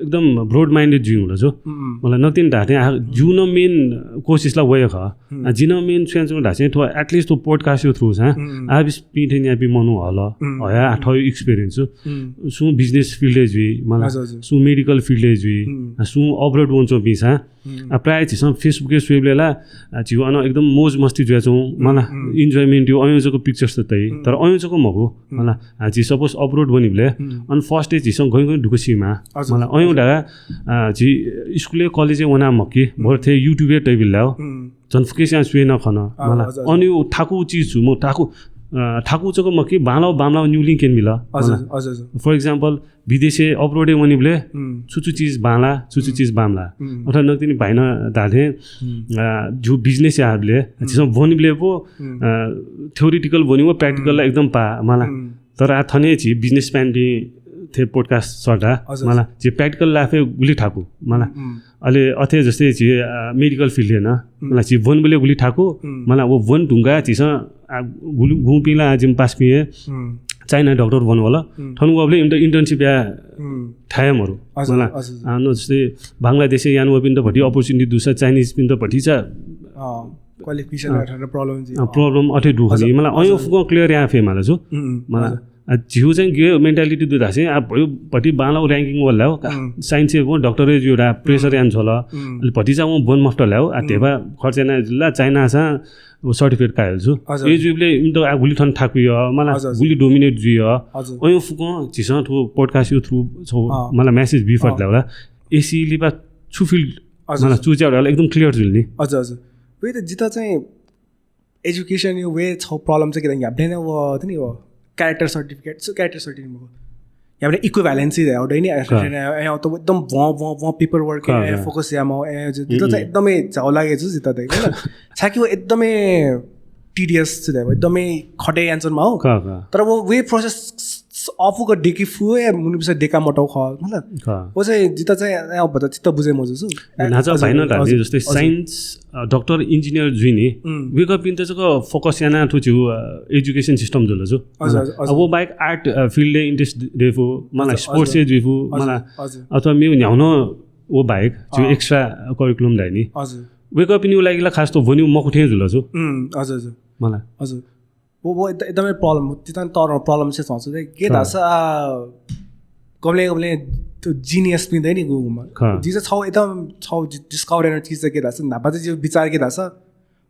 एकदम broad minded जुइ हुल छु। उम्, उम्। मला नकतिनि धाःथें आ, जिगु नं main कोसिस ला वया खः। उम्। आ, जिं नं main छु यानाच्वना धाःसा थ्व at least थ्व podcast यु through सा, उम्, उम्। आबिस पिं थें न्यापिं मनू हल। उम्। हया आ थःगु experience छु। उम्। सुं business field य् जुइ, मला। हजुर, हजुर। सुं medical field य् जुइ। उम्। आ, सुं abroad वनाच्वंपिं सा। हुँ। आ, प्रायः झीसं Facebook य् स्वयेबलय् ला, आ, झीगु अन एकदम मौज मस्ती जुयाच्वं, हुँ, मला, हुँ। Enjoyment यु अय् जक pictures त तइ, हुँ। तर अय् जक मखु, हुँ। मला, आ, झी suppose abroad वनीबलय्, हुँ। अन first य् झीसं गइँ गइँ दुःख सीमाः, हजुर, मला, अय् हजुर। धाःसा, आ, झी school य् college य् वना मखु कि, हुँ। भर थे YouTube य् तइबिल ला, हुँ। झन फुक्कसिया स्वये नं खन, आ, मला, हजुर, हजुर। अन यु थाकु चिज छु, म थाकु, आ, थाकु जक मखु कि, बांलाउ बांमलाउ न्यूलिं क्यनेबिल, हजुर, मला। हजुर, हजुर। For example, विदेशय् abroad य् वनीबलय् हुँ। छु छु चिज बांला, छु छु हुँ। चिज बांमला। हुँ। अथवा नकतिनि भाइनं धाःथें, हुँ। आ, जिगु business याःबलय्, हुँ। झीसं ब्वनीबलय् पो, हुँ। आ, theoretical ब्वनी व practical हुँ। ला एकदम पाः, मला। हुँ। तर आ थने झी business planपिं थे podcast सःता, हजुर। मला, झी practical life य् गुलि थाकु, मला। हुँ। अले अथे जस्तै झी, आ, medical field य् नं, हुँ। मला, झी ब्वनीबलय् गुलि थाकु, हुँ। मला, व ब्वने धुंकाः झीसं आ, गुलि, गुंपिं ला आ जिमि पासापिं हे हुँ। China doctor ब्वने वल। हुँ। थन वःबलय् इमित internship याये हुँ। थाय् मरु। हजुर, मला, हजुर। आ, न जस्तै बांग्लादेशय् याना वःपिन्त भति opportunity दुसा Chineseपिन्त भतिचा अँ, qualification अँ। अथवा problem जुइ। अँ, problem अथे दु खनी। हजुर, मला, अय् हजुर। फुक्कं clear याये फयेमाल छु। हुँ, हुँ। मला, हजुर। आ, झीगु चाहिँ गे mentality दु धाःसा, आ, भयो भति बांलाउ ranking वल ला, हुँ। Science य् व doctor य् जुइ ला, pressure हुँ। याना छ्वल। हुँ। अले भतिचा वं ब्वने मफुत ला, आ, हुँ। धेबा खर्च याना ला China सा व certificate काये छु। हजुर। ए जुइबलय् इमित आ गुलि थन थाकुइ, मला, हजुर, हजुर। गुलि dominate जुइ। हजुर। अय् फुक्कं झीसं थ्व podcast यु through छगू, अँ। मला, message बी फत अँ। ला, SE लिपा छु field हजुर। मला चूज्याःगु एकदम क्लियर जुल नि। हजुर, हजुर। उहे त जितः चाहिँ एजुकेसन यो वे छौ प्रब्लम चाहिँ के त न्ह्याबलें व त नि व क्यारेक्टर सर्टिफिकेट, सो क्यारेक्टर सर्टिफिकेट मखु। न्ह्याबलें इक्विभ्यालेन्सी धयागु दइ नि, ए, त एकदम भ्वं, भ्वं, भ्वं पेपर वर्क, ए, फोकस यामौ, ए, जितः चाहिँ एकदमै झ्याउ लागे जु जितः दइ, होइन? छाकि व एकदमै टिडियस छु धयागु, एकदमै खटे यान्चन माउ। तर व वे प्रोसेस अपुक डेकी फु, ए, मुनि बिसा डेका मटौ ख, मतलब। व चाहिँ जितः चाहिँ, ए, भचा चित्त बुझे मजु छु। न्हाचा भाइन धालि जस्तै साइन्स, अ, डाक्टर, इन्जिनियर जुइ नि, वय्कःपिन्त चाहिँ फोकस याना थु छु, अ, एजुकेसन सिस्टम जुल छु। हजुर, हजुर। अब व बाहेक आर्ट, अ, फिल्डय् इन्ट्रेस्ट देफु, मला स्पोर्ट्सय् जुइफु, मला अथवा मेउ न्ह्याउन व बाहेक छु एक्स्ट्रा करिकुलम धाइ नि। हजुर। वय्कःपिनिउ लागि ला खास त वनिउ मखु थें जुल छु। उम्, हजुर, हजुर। मला। हजुर। व, व एकदम, एकदमै प्रब्लम, तितन तर प्रब्लम से छु दे। के धासा, आ, गबलें, गबलें त जिनियस पिं दइ नि गुगुमा। जितः छौ एकदम छौ डि-, डिस्कभर याना चिज के धासा, न्हापा चाहिँ जिउ बिचार के धासा,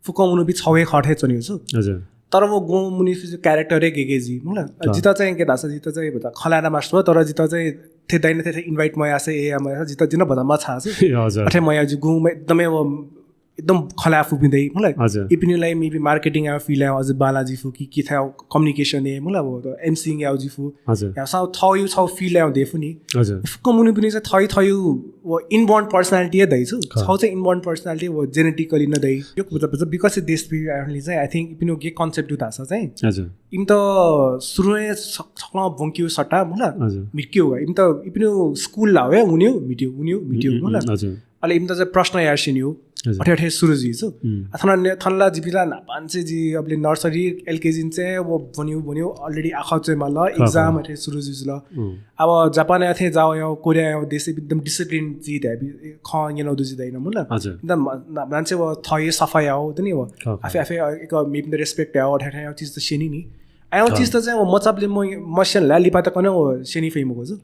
फुक्क मुनु बि छौ हे खटे च्वनिउ छु। हजुर। तर व गु मुनि फिजु क्यारेक्टर हे गेगे जी, मला। जितः चाहिँ के धासा, जितः चाहिँ भचा खलाना मास्टर, तर जितः चाहिँ थे दाइना थे, थे इन्भाइट मयासे, ए, या मयासे, जितः जिन भचा मछासे। हजुर। अथे मया जु गुगुमा एकदमै व एकदम खला फुपिं दइ, मला। हजुर। इपिनिउ लागि maybe मार्केटिङ या फिल्ड या अझ बालाजी फु कि, कि थायु कम्युनिकेसन ए, मला, व त एमसिङ या जिफु। हजुर। या साउ थयु छौ फिल्ड या देफु नि। हजुर। फुक्क मुनि पिनि चाहिँ थयु, थयु व इनबोर्न पर्सनालिटी या दइ छु। छौ चाहिँ इनबोर्न पर्सनालिटी व जेनेटिकली न दइ। यो भचा, भचा विकसित देश पि, actually चाहिँ, I think, इपिनिउ गे कन्सेप्ट दु धासा चाहिँ। हजुर। इम त सुरुए छ-, छक्ल भंकिउ सट्टा, मला। हजुर। मिट्किउ गा। इम त इपिनिउ स्कुल ला हे, उनिउ, मिट्यु, उनिउ, मिट्यु, मला। हजुर। अले इम त चाहिँ प्रश्न यासिनिउ। हजुर। अथे, अथे सुरु जुइ छु। आ, थन ने, थनला जिपिला न्हापांसे जि अबले नर्सरी, एलकेजी चाहिँ व बनिउ, बनिउ, already आखा चाहिँ मला, एक्जाम अथे सुरु जुइ छु ल। अब जापान अथे जाओ या, कोरिया या, देश एकदम डिसिप्लिन जि दे, बि, ख, न्यनो दु जि दइ न, मला। हजुर। एकदम म-, न-, मान्छे व थये सफा याउ, त नि व। आफे, आफे, अ, एक मिप रेस्पेक्ट याउ, अथे, अथे, चिज त सेनी नि। आयो चिज त चाहिँ व मचाबले म, मसेन ला लिपा त कने व सेनी फे मखु छु।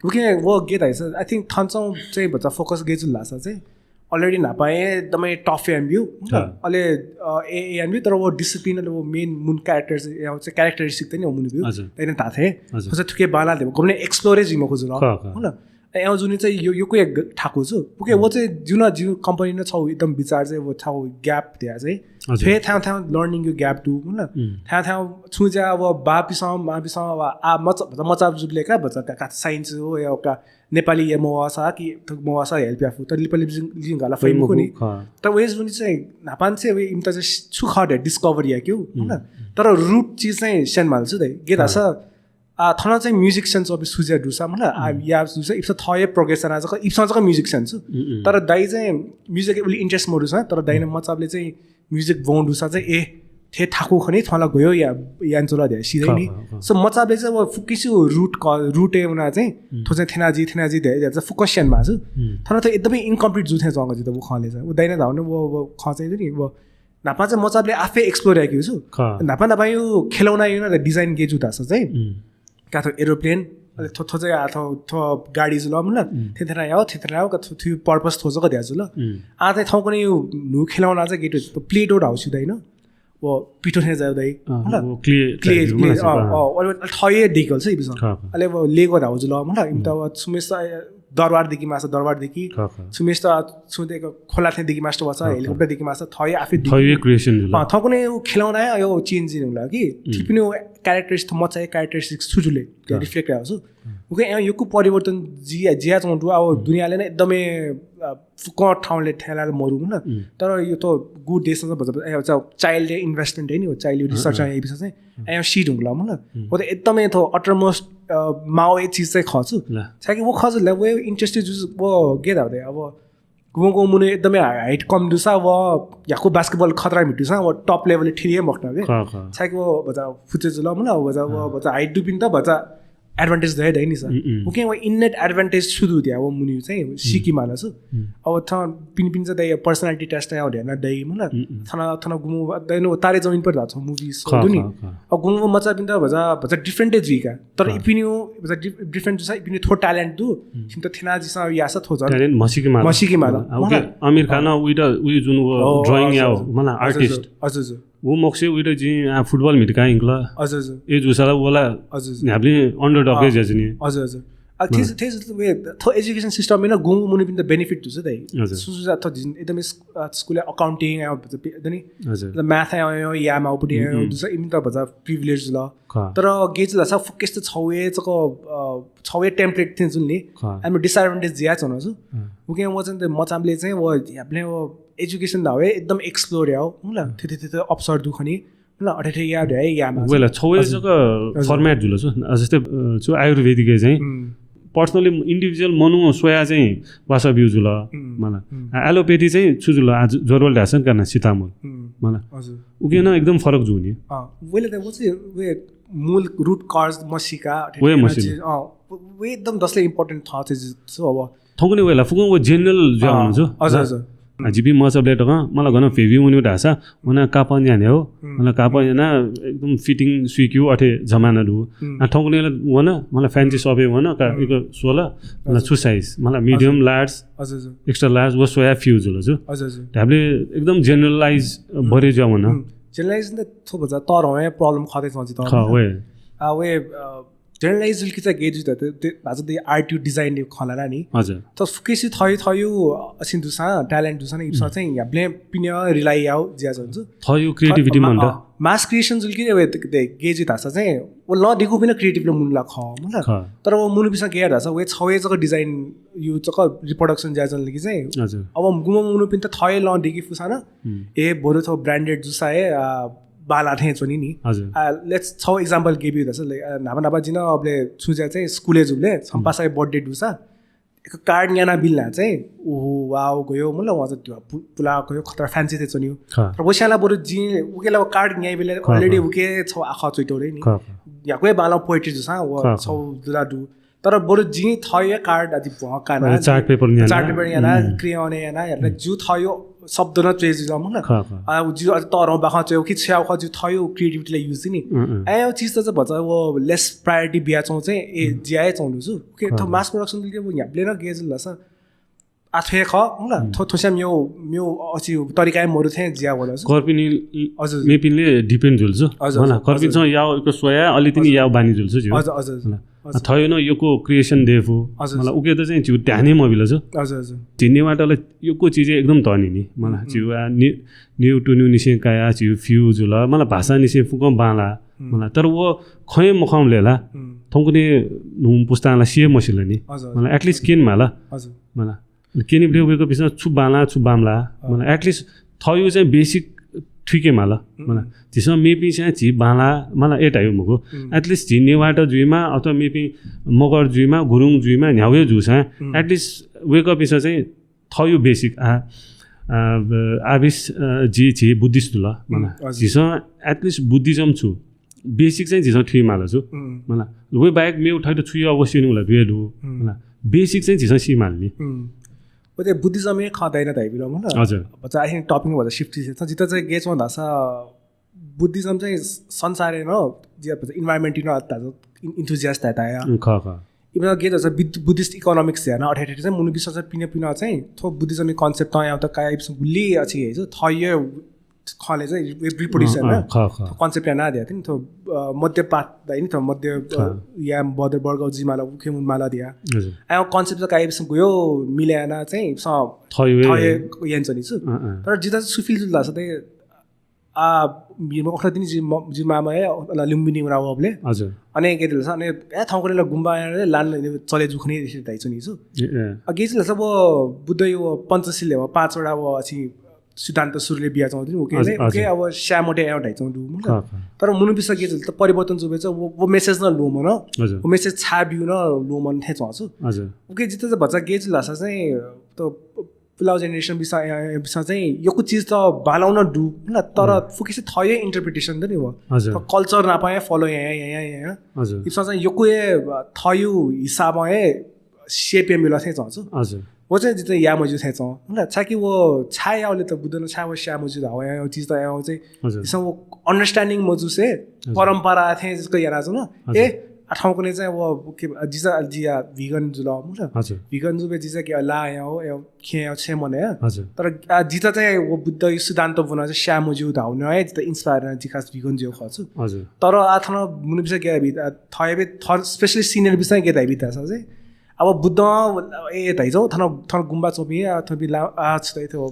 उके व गे धाइ छु, I think थन चाहिँ, चाहिँ भचा फोकस गे जुल धासा चाहिँ। Already न्हापा एकदमै टफ एमबी। अले, अ, ए, एमबी, तर व डिसिप्लिन, अले व मेन मुन क्यारेक्टर चाहिँ, या चाहिँ क्यारेक्टरिस्टिक त नि व मुन बिउ। हजुर। तैन ताथे। हजुर। फसा थुके बाला देव, गमने एक्सप्लोर जि मखु छु ल। होला। ए, जुन चाहिँ यो, यो कुया ग-, ठाकु छु। उके व चाहिँ जुन, जुन कम्पनी न छौ एकदम बिचार चाहिँ व छौ ग्याप दिया चाहिँ। हजुर। फे थाउ, थाउ लर्निङ यो ग्याप दु, होला। थाउ, थाउ छु जा व बा पिसं, मा पिसं, व आ मचा, मचा जुबले का, बचा का, का साइन्स हो, या का नेपाली या मवासा कि थुक मवासा हेल्प याफु, तर लिपा लिपा जिं, जिं गाला फै मखु नि। त वेज जुन चाहिँ न्हापान चाहिँ वे इमता चाहिँ छु खः दे डिस्कभर या क्यु, होला। तर रुट चिज चाहिँ सेन माल छु दे। गे धासा, आ, थन चाहिँ म्युजिसियन छु, अबि सुज्या दुसा, मला, आ, या दुसा, इप्सा थये प्रोग्रेस ना जक, इप्सा जक म्युजिसियन छु। तर दाइ चाहिँ म्युजिक उलि इन्ट्रेस्ट मरुसा, तर दाइ न मचाबले चाहिँ म्युजिक बौं दुसा चाहिँ, ए, थे थाकु खनि थला गयो या, यान चला दे, सिधै नि। So मचाबले चाहिँ व फुकिसि रुट क-, रुट ए उना चाहिँ, थो चाहिँ थेनाजी, थेनाजी दे, दे, चाहिँ फुकसियन मासु। थन त एकदमै इन्कम्प्लिट जु थे जंग जित व खले चाहिँ। उ दाइ न धाउने व, व ख चाहिँ नि, व न्हापा चाहिँ मचाबले आफै एक्सप्लोर याक्यु छु। न्हापा न्हापा यो खेलौना यो ना डिजाइन गे जु धासा चाहिँ। का थो एरोप्लेन, अले थो, थो चाहिँ आ थो, थो गाडी जुल, मला। थे थेना याओ, थे थेना याओ, का थो, थो पर्पस थो जक द्या जुल। आ चाहिँ थौं कने यो नु खेलौना चाहिँ गे जु, प्ले डो धाउ छु दाइ न। व पिठो थे जाउ दाइ, मला। क्ले, क्ले, अ, अ, अले थये डिकल छ इबिसं। अले व लेगो धाउ जुल, मला। इमता व सुमेश दरबार देखि मासा, दरबार देखि। सुमेश त छु देख खोला थे देखि मास्टर वासा, हेलिकप्टर देखि मासा, थये आफै देखि। थये क्रिएसन जुल। अ, थौं कने यो खेलौना है, यो चेन्ज जिन होला कि। थिपिनो क्यारेक्टरिस्टिक मचाइ क्यारेक्टरिस्टिक छु जुले, रिफ्लेक्ट आउ छु। उके ए, यो कु परिवर्तन जिया, जिया चौंटु, अब दुनियाले नै एकदमै, अ, फुक ठाउँले ठेला मरु, मला। तर यो त गुड देश बजा, ए, चाइल्ड इन्भेस्टमेन्ट है नि, चाइल्ड रिसर्च है, ए, बिसा चाहिँ। ए, सी ढुङ्ला, मला। व त एकदमै थो अटरमोस्ट, अ, माओ ए चिज चाहिँ खछु। छाकि व खछु ल, व इन्ट्रेस्ट जु, व गे धाउ दे, अब गुं गुं मुने एकदमै हाइट कम दुसा, व याकु बास्केटबल खतरा मिटुसा, व टप लेभल ठिरिए मखना बे। छाकि व बजा फुचे जुल, मला, व बजा, व बजा हाइट दुपिन त बजा एडभान्टेज दे, दे नि सा। उके व इन्नेट एडभान्टेज छु दु द्या, व मुनि चाहिँ सिकी माला छु। अब थ पिन पिन चाहिँ दे पर्सनालिटी टेस्ट या द्या ना दे, मला। थन, थन गुमु दे न तारे जमिन पर धाछ मुभिज दुनि। अब गुमु मचा पिन त बजा, बजा डिफरेन्ट जुइका। तर इपिनिउ बजा डि-, डिफरेन्ट जुसा, इपिनिउ थो ट्यालेन्ट दु। सिम त थेना जिसा यासा थो जन। ट्यालेन्ट मसिकी माला। मसिकी माला। अब के आमिर खान उइ द, उइ जुन व ड्राइङ या, मला, आर्टिस्ट। हजुर, हजुर। व मक्से उइ द जि आ फुटबल मिटका इंकला। हजुर, हजुर। ए जुसाला वला। हजुर, हजुर। न्याबली अन्डरडग ए ज्याजिनी। हजुर, हजुर। आ, थेस, थेस वे, थ्व एजुकेसन सिस्टमय् नं गुंगू मनूपिन्त बेनिफिट दुछ दाइ। हजुर। सुसु जा थ्व जिन एकदमै स्क-, अ, स्कुलय् अकाउन्टिङ आयो, दनि? हजुर। मतलब म्याथ आयो, आयो, यामा उपरि आयो, उम्, उम्। दुछ इमिन्त भचा प्रिभिलेज जुल। खः। तर गेजु धाःसा फुक्कसित छौए चक, अ, छौए टेम्प्लेट थें जुन नि, खः। आम डिसएडभान्टेज जिया च्वना छु। अँ। उके व चाहिँ मचामले चाहिँ व याबले व एजुकेसन धावे एकदम एक्सप्लोर याव, मुला? अँ। थे, थे, थे, थे अवसर दु खनी। ल, अथे थे याद है, यामा। वेला, छौए हजुर। जक हजुर। फर्म्याट जुल छु। अ, जस्तै, अ, छु आयुर्वेदिकय् चाहिँ उम्। पर्सनली इन्डिभिजुअल मनू स्वया चाहिँ वासः ब्यू जुल, उम्। मला। उम्। आ, एलोप्याथी चाहिँ छु जुल, आ, ज्वरबल ढासन काना सितामोल, उम्। मला। हजुर। उके नं एकदम फरक जू नि। अँ, वेला त व चाहिँ वे मूल रुट कज मसिका, अथे वे थे मसिका। चीज, अँ, वे एकदम दसले इम्पोर्टेन्ट थॉट चाहिँ छु अब। थौंकन्हय् वेला फुक्कं व जेनरल जुया अँ, हुनु छु। हजुर, हजुर। आ, जिपिं मचाबले तकं, मला गन फेवी उन्यु धाःसा, वना कापड याने हो। उम्। मला कापड याना एकदम फिटिङ सुइक्यु अथे जमाना दु। उम्। आ, थौंकन्हय् ला वन, मला फ्यान्सी सपय् वन, का, उम्। एक सोल, मला हजुर। छु साइज, मला मिडियम, हजुर। लार्ज, हजुर, हजुर। एक्स्ट्रा लार्ज, व स्वया फ्यू जुल छु। हजुर, हजुर। धाबले एकदम जेनरलाइज, उम्। बढे जुया वन। उम्। जेनरलाइज त थो बजा तर हे प्रब्लम खते सोची तर। खः, वे। आ, वे, अ, जेनरलाइज जुल कि चाहिँ गेजु त, ते, ते, भाजु दे आर्ट यु डिजाइन यु खला ना नि। हजुर। त फुकेसी थयु, थयु, असिन दुसा, ट्यालेन्ट दुसा न, इप्सा उम्। चाहिँ याबले पिन्य रिलाइ याव जिया जन्छु। थयु क्रिएटिभिटी थ-, मा-, मन त। अ, मास क्रिएसन जुल कि वे ते, ते गेजु धासा चाहिँ, व ल दिगु पिन क्रिएटिभ ल मुन ला ख, मुन ला। ख। तर व मुनु पिसा गेया धासा, वे छवे जक डिजाइन यु जक रिप्रोडक्सन जिया जन लगी चाहिँ। हजुर। अब गुम मुनु पिन त थयु ल दिगु फुसा न, उम्। ए, बरु थो ब्रान्डेड जुसा ए, आ, बाला थें च्वनी नि। हजुर। आ, let's छौ एक्जाम्पल गिभ यु दस, ले, आ, न्हापा न्हापा जिन अबले छु ज्या चाहिँ स्कुले जुबले, सम्पासाई बर्थडे दुसा, एक कार्ड न्याना बिल ना चाहिँ, ओहो, वाओ, गयो, मुला, वहाँ चाहिँ त्यो पु-, पुला गयो, खतरा फ्यान्सी थे च्वनियो। खा। तर वस्याला बरु जि, उकेला कार्ड न्याइ बिल, खा, already खा। उके छौ आखा चुइटो रे नि। खा, खा। याक्वे बाला पोएट्री जुसा, व खा, खा। छौ दुला दु। तर बरु जिं थयो कार्ड आदि भ्वं काना, अरे, चार्ट पेपर न्याना। चार्ट पेपर न्याना, उम्। क्रेयन याना, याना, उम्। जु थयो शब्द न च्वे जुल मुला। खः, खः। आ, जु अझ तरं बाखं च्वे कि छ्याउ ख जु थयो क्रिएटिभिटीलाई युज नि। उम्, उम्। आयो चिज त चाहिँ भचा वो लेस प्रायोरिटी बिया चौ चाहिँ, ए, उम्। जिया चौ लु जु। ओके, खः, थो खः। मास प्रोडक्सन दिले वो न्याब्ले न गेज लसा। आ, थ्वे ख, मुला, उम्। थो, थोस्याम यो, यो अचि तरिकाए मरु थे जिया वला जु। कर्पिनी, हजुर। मेपिनले डिपेन्ड जुल जु। हजुर, होला, हजुर, कर्पिन हजुर। छ याउ को सोया, अलि तिनी हजुर। याउ बानी जुल जु, जु। हजुर, हजुर, हजुर। होला। आ, थयो न यक्व क्रिएसन देफु। हजुर। मला उके त चाहिँ झिउ ध्यानै मबिल जु। हजुर, हजुर। झिउ नेवाःतले यक्व चिज एकदम धनी नि। मला उम्, झिउ आ, नि-, न्यू टु न्यू निसें काया, झिउ फ्यू जुल। मला भाषा निसें फुकं बांला। उम्। मला तर वो खँय् मखंबले ला। उम्। थौंकने नुम पुस्तांला सिए मसिल नि। हजुर, हजुर। मला एटलिस्ट केन माला। हजुर। मला। केनिबले वेक पिसं छु बांला, छु बांला। अँ। मला एटलिस्ट थयो चाहिँ बेसिक थुइके माला। उम्। मला। झिसं मेपिं चाहिँ झि बांला, मला ए धायो मखु। उम्। एटलिस्ट झि नेवाःत जुइमा, अथवा मेपिं मगर जुइमा, गुरुङ जुइमा, न्ह्याउयो जुसा, उम्। एटलिस्ट वेक पिसं चाहिँ थयो बेसिक, आ, आ, ब-, आबिस, अ, झि, झि बुद्धिस्ट दुल, मला। उम्, हजुर। झिसं एटलिस्ट बुद्धिज्म छु। बेसिक चाहिँ झिसं थुइ माला छु। उम्। मला। वे बाहेक मेउ थैत छु अवश्य नि होला, दुए दु। उम्। मला। बेसिक चाहिँ झिसं सी माल नि। उम्। ओते बुद्धिज्म हे खा दाइन धाइबिल, मला। हजुर। बच्चा, I think टपिक भचा सिफ्ट से। जित चाहिँ गेच वन धासा बुद्धिज्म चाहिँ संसारय् न, जे भचा इन्भाइरोमेन्ट न, ताजो इन-, इन्थुजियास्ट धाइ ताया। उम्, खः, खः। इबन गेच धासा बिद-, बुद्धिस्ट इकोनोमिक्स याना, अथे, अथे चाहिँ मुनु विश्वास पिने, पिने चाहिँ थो बुद्धिज्म कन्सेप्ट त याउ त काय इप्स गुल्ली अछि हे, जो थयो खले चाहिँ रि-, रिप्रोड्युस अँ, याना। अँ, खः, खः। कन्सेप्ट याना दिया थिन, थो, अ, मध्य पात दाइन, थो मध्य, अ, खः। या बदर बर्ग जिमाला उखे मुन माला दिया। हजुर। आयो कन्सेप्ट त काय इप्स गुयो मिले याना चाहिँ स थयो हे। थयो यान चनि छु। अँ, अँ। तर जिता सुफिल जुल धासा ते आ, बिमा ओखला दिनी जि म-, जि मामा हे, अला लुम्बिनी उना वबले। हजुर। अने के दिल सा, अने, ए, थौंकने ल गुम्बा याना लान ले चले जुखनी दिसे दाइ चुनी छु। ए, ए। अ, के दिल सा वो बुद्ध यो पञ्चशील हे, वो पाँचवटा वो अछि सिद्धान्त सुरुले बिया चौ दिनी, ओके हजुर, ले, ओके, हजुर। अब श्यामोटे एव दाइ चौ दु, मुला। खः, खः। तर मुनु बिसा के दिल त परिवर्तन जुबे च, वो, वो मेसेज न लुमन। हजुर। वो मेसेज छा बिउ न लुमन थे चौ छु। हजुर। ओके, जित त बच्चा के दिल सा चाहिँ, त पुलाव जेनेरेसन बिसा, अ, अ, बिसा चाहिँ यक्व चिज त बालाउन दु, मुला, तर उम्। फुकिसे थयो इन्टरप्रिटेसन त नि हो। हजुर। त कल्चर नापा हे फलो या, या, या, या, या। हजुर। इप्सा चाहिँ यक्व हे, अ, थयो हिसाब हे सेप हे मिल थे चौ छु। हजुर। वो चाहिँ जित या मजु थे चौ। मुला, छाकि वो छा याउले त बुद्ध न छा वो स्या मजु धाव या, या चिज त या चाहिँ हजुर। इसा वो अन्डरस्ट्यान्डिङ मजु से हजुर। परम्परा थे जिसको याना छु न। हजुर। ए, आ ठाउँ कुनै चाहिँ वो के, अ, जिजा, जिया भिगन जुल, मुला। हजुर। भिगन जुबे जिजा के ला या हो, या खे या छे मने या। हजुर। तर, आ, जिता चाहिँ वो बुद्ध यो सिद्धान्त बुना चाहिँ श्याम ज्यू धाउ न है, जिता इन्स्पायर न जिखास भिगन ज्यू खछु। हजुर। तर आ थन मुनु बिसा के बि, आ, थयबे थन स्पेशली सिनियर बिसा के दाइ बिता सा चाहिँ। अब बुद्धं ए धाइजो थन थन गुम्बा च्वंपिं आ थन ला आ छ त थ्व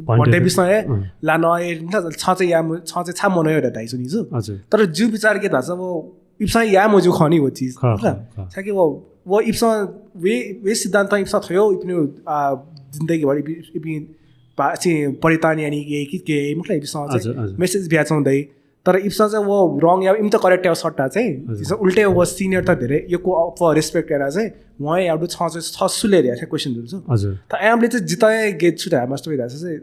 भन्ते बिसं ए लान ए छ छ या छ छ छा मन यो धाइजो नि जु। तर जिउ विचार के धासा वो इप्सं या मजु खनी वो चीज। छाकि वो वो इप्सं वे वे सिद्धान्त इप्सं थयो इपिनि आ जिन्दगी भर इपि इपि परितान यानी के कि के मतलब इप्सं message बिया चौं दइ। तर इप्सं चाहिँ वो wrong या इम्त correct या सट्टा चाहिँ इप्सं उल्टे वो senior त धेरै यक्व अप्व respect याना चाहिँ वहाँ याडु छ छ सुले रे question जुल छु। त आमले चाहिँ जिता गे छु धा master वे धा चाहिँ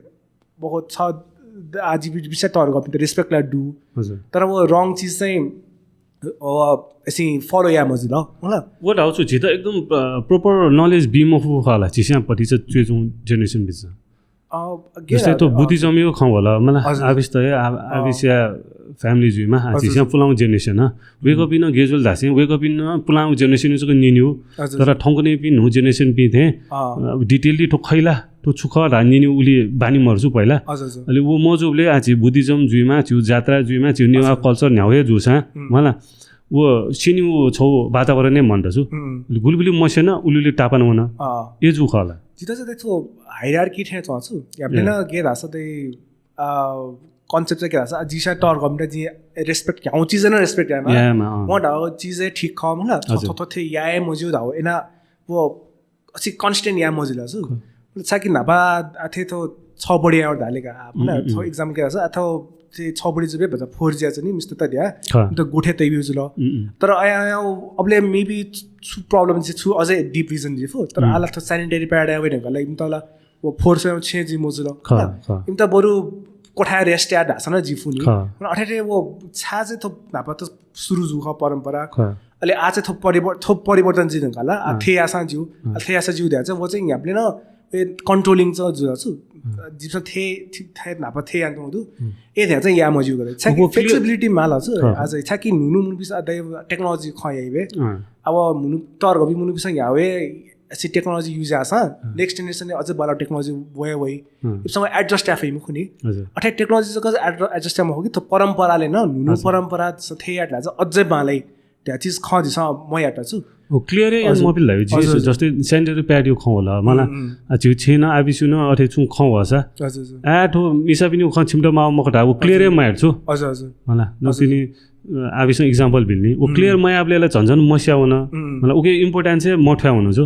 बहुत छ आज विषय तौर गपित respect ला दु। तर वो wrong चीज चाहिँ असी follow या मजिल होला। वो धाउ छु झित एकदम proper knowledge बी मखु खला झिस्यां पति चाहिँ चुए जुन generation बिच। जस्तै तो बुद्धिज्म यो खँ होला मला आविस त आविस या family जुइमा आचिस्यां पुलाउ generation ह वेकपिन गेजुल धासें वेकपिन पुलाउ generation युसक निन्यु। तर ठौकने पि न्हु generation पि थे detail दि ठो खैला तो छुख रा निन्यु उली बानी मर्सु पहिला। अलि वो मजुबले आचि बुद्धिज्म जुइमा चिउ जात्रा जुइमा चिउ नेवा culture न्याउ हे जुसा मला वो सिन्यु छौ वातावरण हे मन दसु। गुलगुली मसेन उलुली तापन वन। ए जु खला जिता चाहिँ थ्व hierarchy थें च्वं छु। याबले न गे धासा दे concept चाहिँ के धासा जिसा तौर गमिता जि respect क्या हूँ चीज न respect याना। वहाँ धाओ चीज है ठीक खम ना थो थो थे याए मजू धाओ एना वो असी constant या मजू ला छु। छा कि नापा अथे थो छ बढी यावर धाले का मतलब थो exam के धासा अथो थे छ बढी जुबे बजा four जिया चाहिँ नि मिस्टर त द्या त गोठे तैबी जुल। तर अया अबले maybe छु problem चाहिँ छु अझै deep reason जिफु तर आला थो sanitary pad या वेने गला इम तला वो फोर सय छे जि मजुल। इमता बरु कोठाय् rest या धासन जिफुनि। अठे वो छा चाहिँ थो नापा त सुरु जुख परम्परा। अले आ चाहिँ थो परिवर्तन थो परिवर्तन जि धंकाला आ थे यासा जिउ आ थे यासा जिउ द्या चाहिँ वो चाहिँ याबले न ए controlling च जुल छु। जिपस थे थे नापा थे यान दु ए ध्या चाहिँ या मजिउ गरे छा flexibility माला छु। आज छा कि नुनु मुन बिस अदै technology ख याइबे अब मुनु तर गबी मुनु बिस यावे असी technology use यासा next generation अझ बाला technology वय वय इप्सं adjust या फैमु खुनि। अथे technology जक adjust या मखु कि थो परम्पराले न नुनु परम्परा सथे यात लाज अझ बालै त्या चीज ख दिस म यात छु। ओ clear या मोबिल लायो जी जस्तै sanitary pad यो ख होला मला आ जिउ छेन आबिसु न अथे छु ख वसा। आ थो मिसा बिनि ख छिमटा माव मखटा वो clear या मायर छु। मला नसिनी आबिसं example बिल्नी वो clear मायाबले ला झन्झन मस्या वन। मला उके importance हे मठ्या वन छु।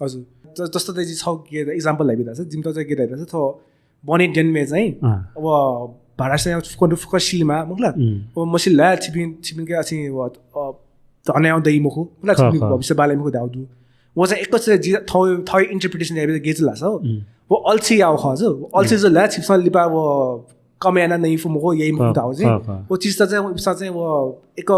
हजुर जस्तो त जी छौ के example लाइबि दास जिम त के दास थो बने डेनमे चाहिँ अब भाडासे फुकन फुक सिलमा मुखला। अब मसिल ला छिपिन छिपिन के अछि धनया दइ मखु मुखला छिपिन भविष्य बाले मखु दाउ दु। वो चाहिँ एकच जि थौ थौ interpretation याबे गेज लास। वो अल्छी याउ खज वो अल्छी जो ला छिपसन लिपा वो कम याना नै फु मखु यही मखु दाउ चाहिँ वो चिज त चाहिँ इप्सा चाहिँ वो एक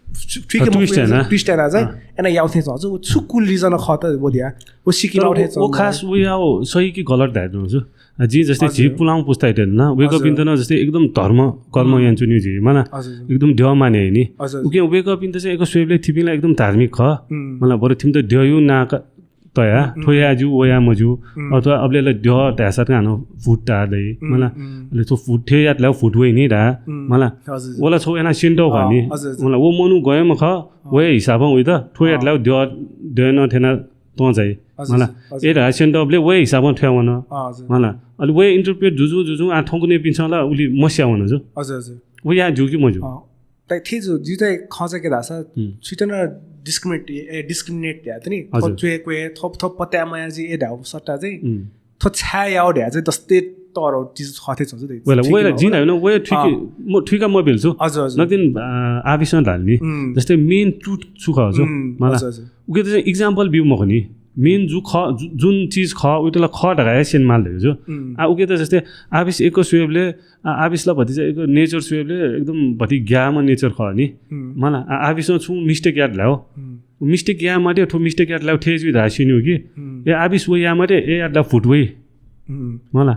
twist है ना। Twist है ना चाहिँ एना याउ थे छ वो छु कुल reason खत वो दिया वो सिकिमा उठे छ। वो खास वो याउ सही कि गलत धाइ दु। जि जस्तै झी पुलाउ पुस्ता इतन ना वेकपिन्त न जस्तै एकदम धर्म कर्म यान्चु नि झी माना एकदम द्यः माने नि। उके वेकपिन्त चाहिँ एक स्वेबले थिपिला एकदम धार्मिक ख मला बरु थिमित द्यः यु ना तया थोया जु वया मजु अथवा अबले द्यः धासा त हानो फुट ता दइ मला। अले थो फुट थे यात ला फुट वइ नि दा मला। वला छौ एना सिन्टौ खा नि। मला वो मनु गयम ख वया हिसाबं उइत थो यात ला द्यः द्यः न थेना तँ चाहिँ मला ए रा सेन्टपले वया हिसाबं थ्या वन। मला अलि वया interpret जुजु जुजु आ थौंकने पिन्सं ला उलि मस्या वन जु। हजुर हजुर। वो या जु कि मजु। त थे जु जु त खचा के धासा छुटन discriminate ए discriminate या तनी थो च्वे क्वे थप थप पत्या मया जि ए धाउ सट्टा चाहिँ थो छाया याउ ढ्या चाहिँ दस्ते तर चिज खथे छ जु। वेला वेला जिन हैन वे ठिक म ठिका म बेल छु। हजुर हजुर। नकदिन आविसन धाल नि जस्तै main truth छु ख जु। मला उके त example बिउ मखु नि। Main जु ख जुन चीज ख उतला ख ढका सेन माल दे जु। आ उके त जस्तै आविस एक स्वेबले आविसला भति चाहिँ एक nature स्वेबले एकदम भति ग्याम nature ख नि। मला आविस छु mistake यात लाओ। Mistake या माटे थो mistake यात लाओ थे जु धा सिन्यु कि ए आविस वो या माटे ए यात ला फुट वइ। मला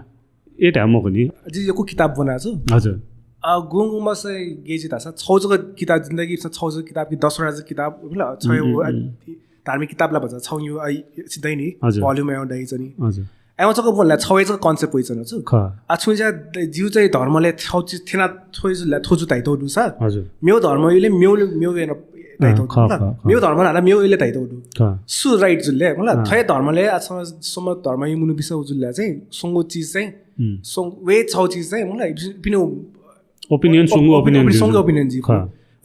ए ढ्या मखु नि। जि यक्व किताब ब्वना छु। हजुर। आ गुंगुमा से गेजि धासा छौ जक किताब जिन्दगी छौ जक किताब कि दस वटा जक किताब होला छौ धार्मिक किताब ला भचा छौ यु सिधै नि volume या दइ जनि। हजुर। एवं जक ब्वना छौ जक concept वइ जन छु। आ छु जा जिउ चाहिँ धर्मले छौ चिज थेना थोइ जुला थोजु ताइ दौ दुसा। हजुर। म्यौ धर्म युले म्यौ म्यौ वेन धाइतौ, खः, खः, खः। मेव धर्म नं मेव इले धाइतौ दु। खः। सु right जुल ले, मला, अँ। थ्व धर्मले आः सम, सम धर्मया मनूपिसं जुल ले चाहिँ, स्वंगू चिज चाहिँ, उम्। स्वं, व छौ चिज चाहिँ, मला, इपिनि opinion, स्वंगू opinion, opinion, स्वंगू opinion जि। खः।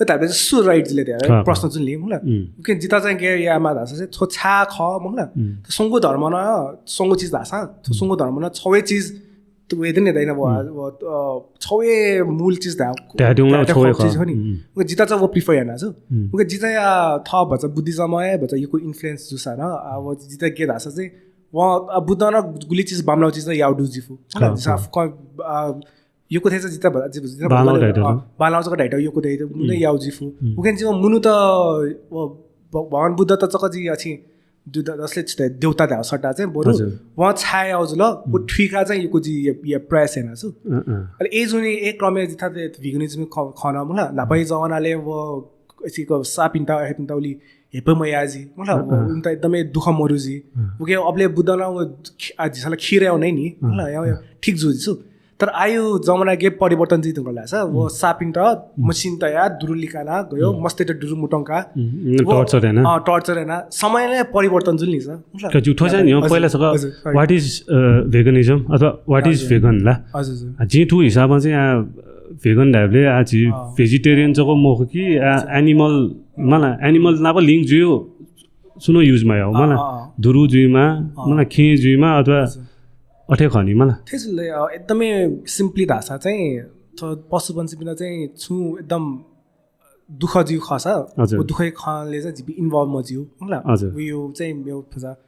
व धाःबलय् सु right जुल ले धाःसा, खः, प्रश्न खः। जुल नि, मला। उम्। उकिं जितः चाहिँ गय् यायेमाः धाःसा चाहिँ, थ्व छाय् खः, मला। उम्। त स्वंगू धर्म नं, स्वंगू चिज धाःसा, थ्व उम्। स्वंगू धर्म नं छौ हे चिज, त व हे दनि दाइ न, व, उम्। व, अ, छौ हे मूल चिज धाः, धाः द्यौं ला, धाः छौ हे खः। चिज हो नि। उम्। उकिं जितः चाहिँ व prefer याना छु। उम्। उकिं जितः या थः भचा Buddhism हे भचा यक्व influence जूसा नं, आ, व जितः गय् धाःसा चाहिँ, व, आ, बुद्धं नं गुलि चिज बांमलाःगु चिज याउ दु जिफु। खः, जिसा खः। फुक्कं, आ, यक्व थें चाहिँ जितः भचा, जि, जि, बांलाउ अ, धाइतौ। बांलाउ जक धाइतौ, यक्व धाइतौ, उम्। याउ जिफु। उम्। उकिं जि व मनूत, व, भ-, भगवान बुद्ध त जक जि अछि, दु-, द-, दसले छि त देउता धाःगु सट्टा चाहिँ बरु हजुर। वं छाय् याउ जुल, व उम्। थुइका चाहिँ यक्व जि या, या प्रयास याना छु। अँ, अँ। अले ए जुनि ए क्रमय् जितः त veganism ख-, खन, मला, न्हापाया जमानाले व असिक सापपिन्त, अथेपिन्त उलि हेपय् मया जि, मला, अँ, व अँ। इमित एकदमै दुःख मरु जि। अँ। उकिं अबलय् बुद्धं नं व खि-, आ, झीसं ला खीर याउ नै नि, अँ, मला, या, या, अँ। ठीक जू जि छु। तर आयु जमाना गय् परिवर्तन जुइ धुंकल धाःसा, व उम्। सापपिन्त उम्। मसिन तया दुरु लिकाना गयो, उम्। मस्तय्त दुरु मुतंका। उम्, उम्, व, torture याना। अँ, torture याना। समय नं परिवर्तन जुल नि सर। मतलब, का जु थ्व चाहिँ नि, हजुर, पहिला सक हजुर, हजुर। What is, अ, veganism अथवा what is हजुर। Vegan ला? हजुर, हजुर। आ, जिं थ्व हिसाबं चाहिँ, आ, vegan धाइबलय्, आ, झी अँ। Vegetarian जक मखु कि, आ, हजुर। Animal, मला, animal नाप link जुइगु छुं नं use मयाउ, अँ, मला, अँ, अँ। दुरु जुइमा, अँ। मला, खेँ जुइमा अथवा हजुर। अथे खः नि, मला। थेसिले, अ, एकदमै simply धाःसा चाहिँ, थ्व पशुपंक्षीपिन्त चाहिँ छुं एकदम दुःख जुइगु खःसा, हजुर। व दुःखया खँले चाहिँ जिपिं involve मजिउ, मला। हजुर। व यो चाहिँ मेव फजा,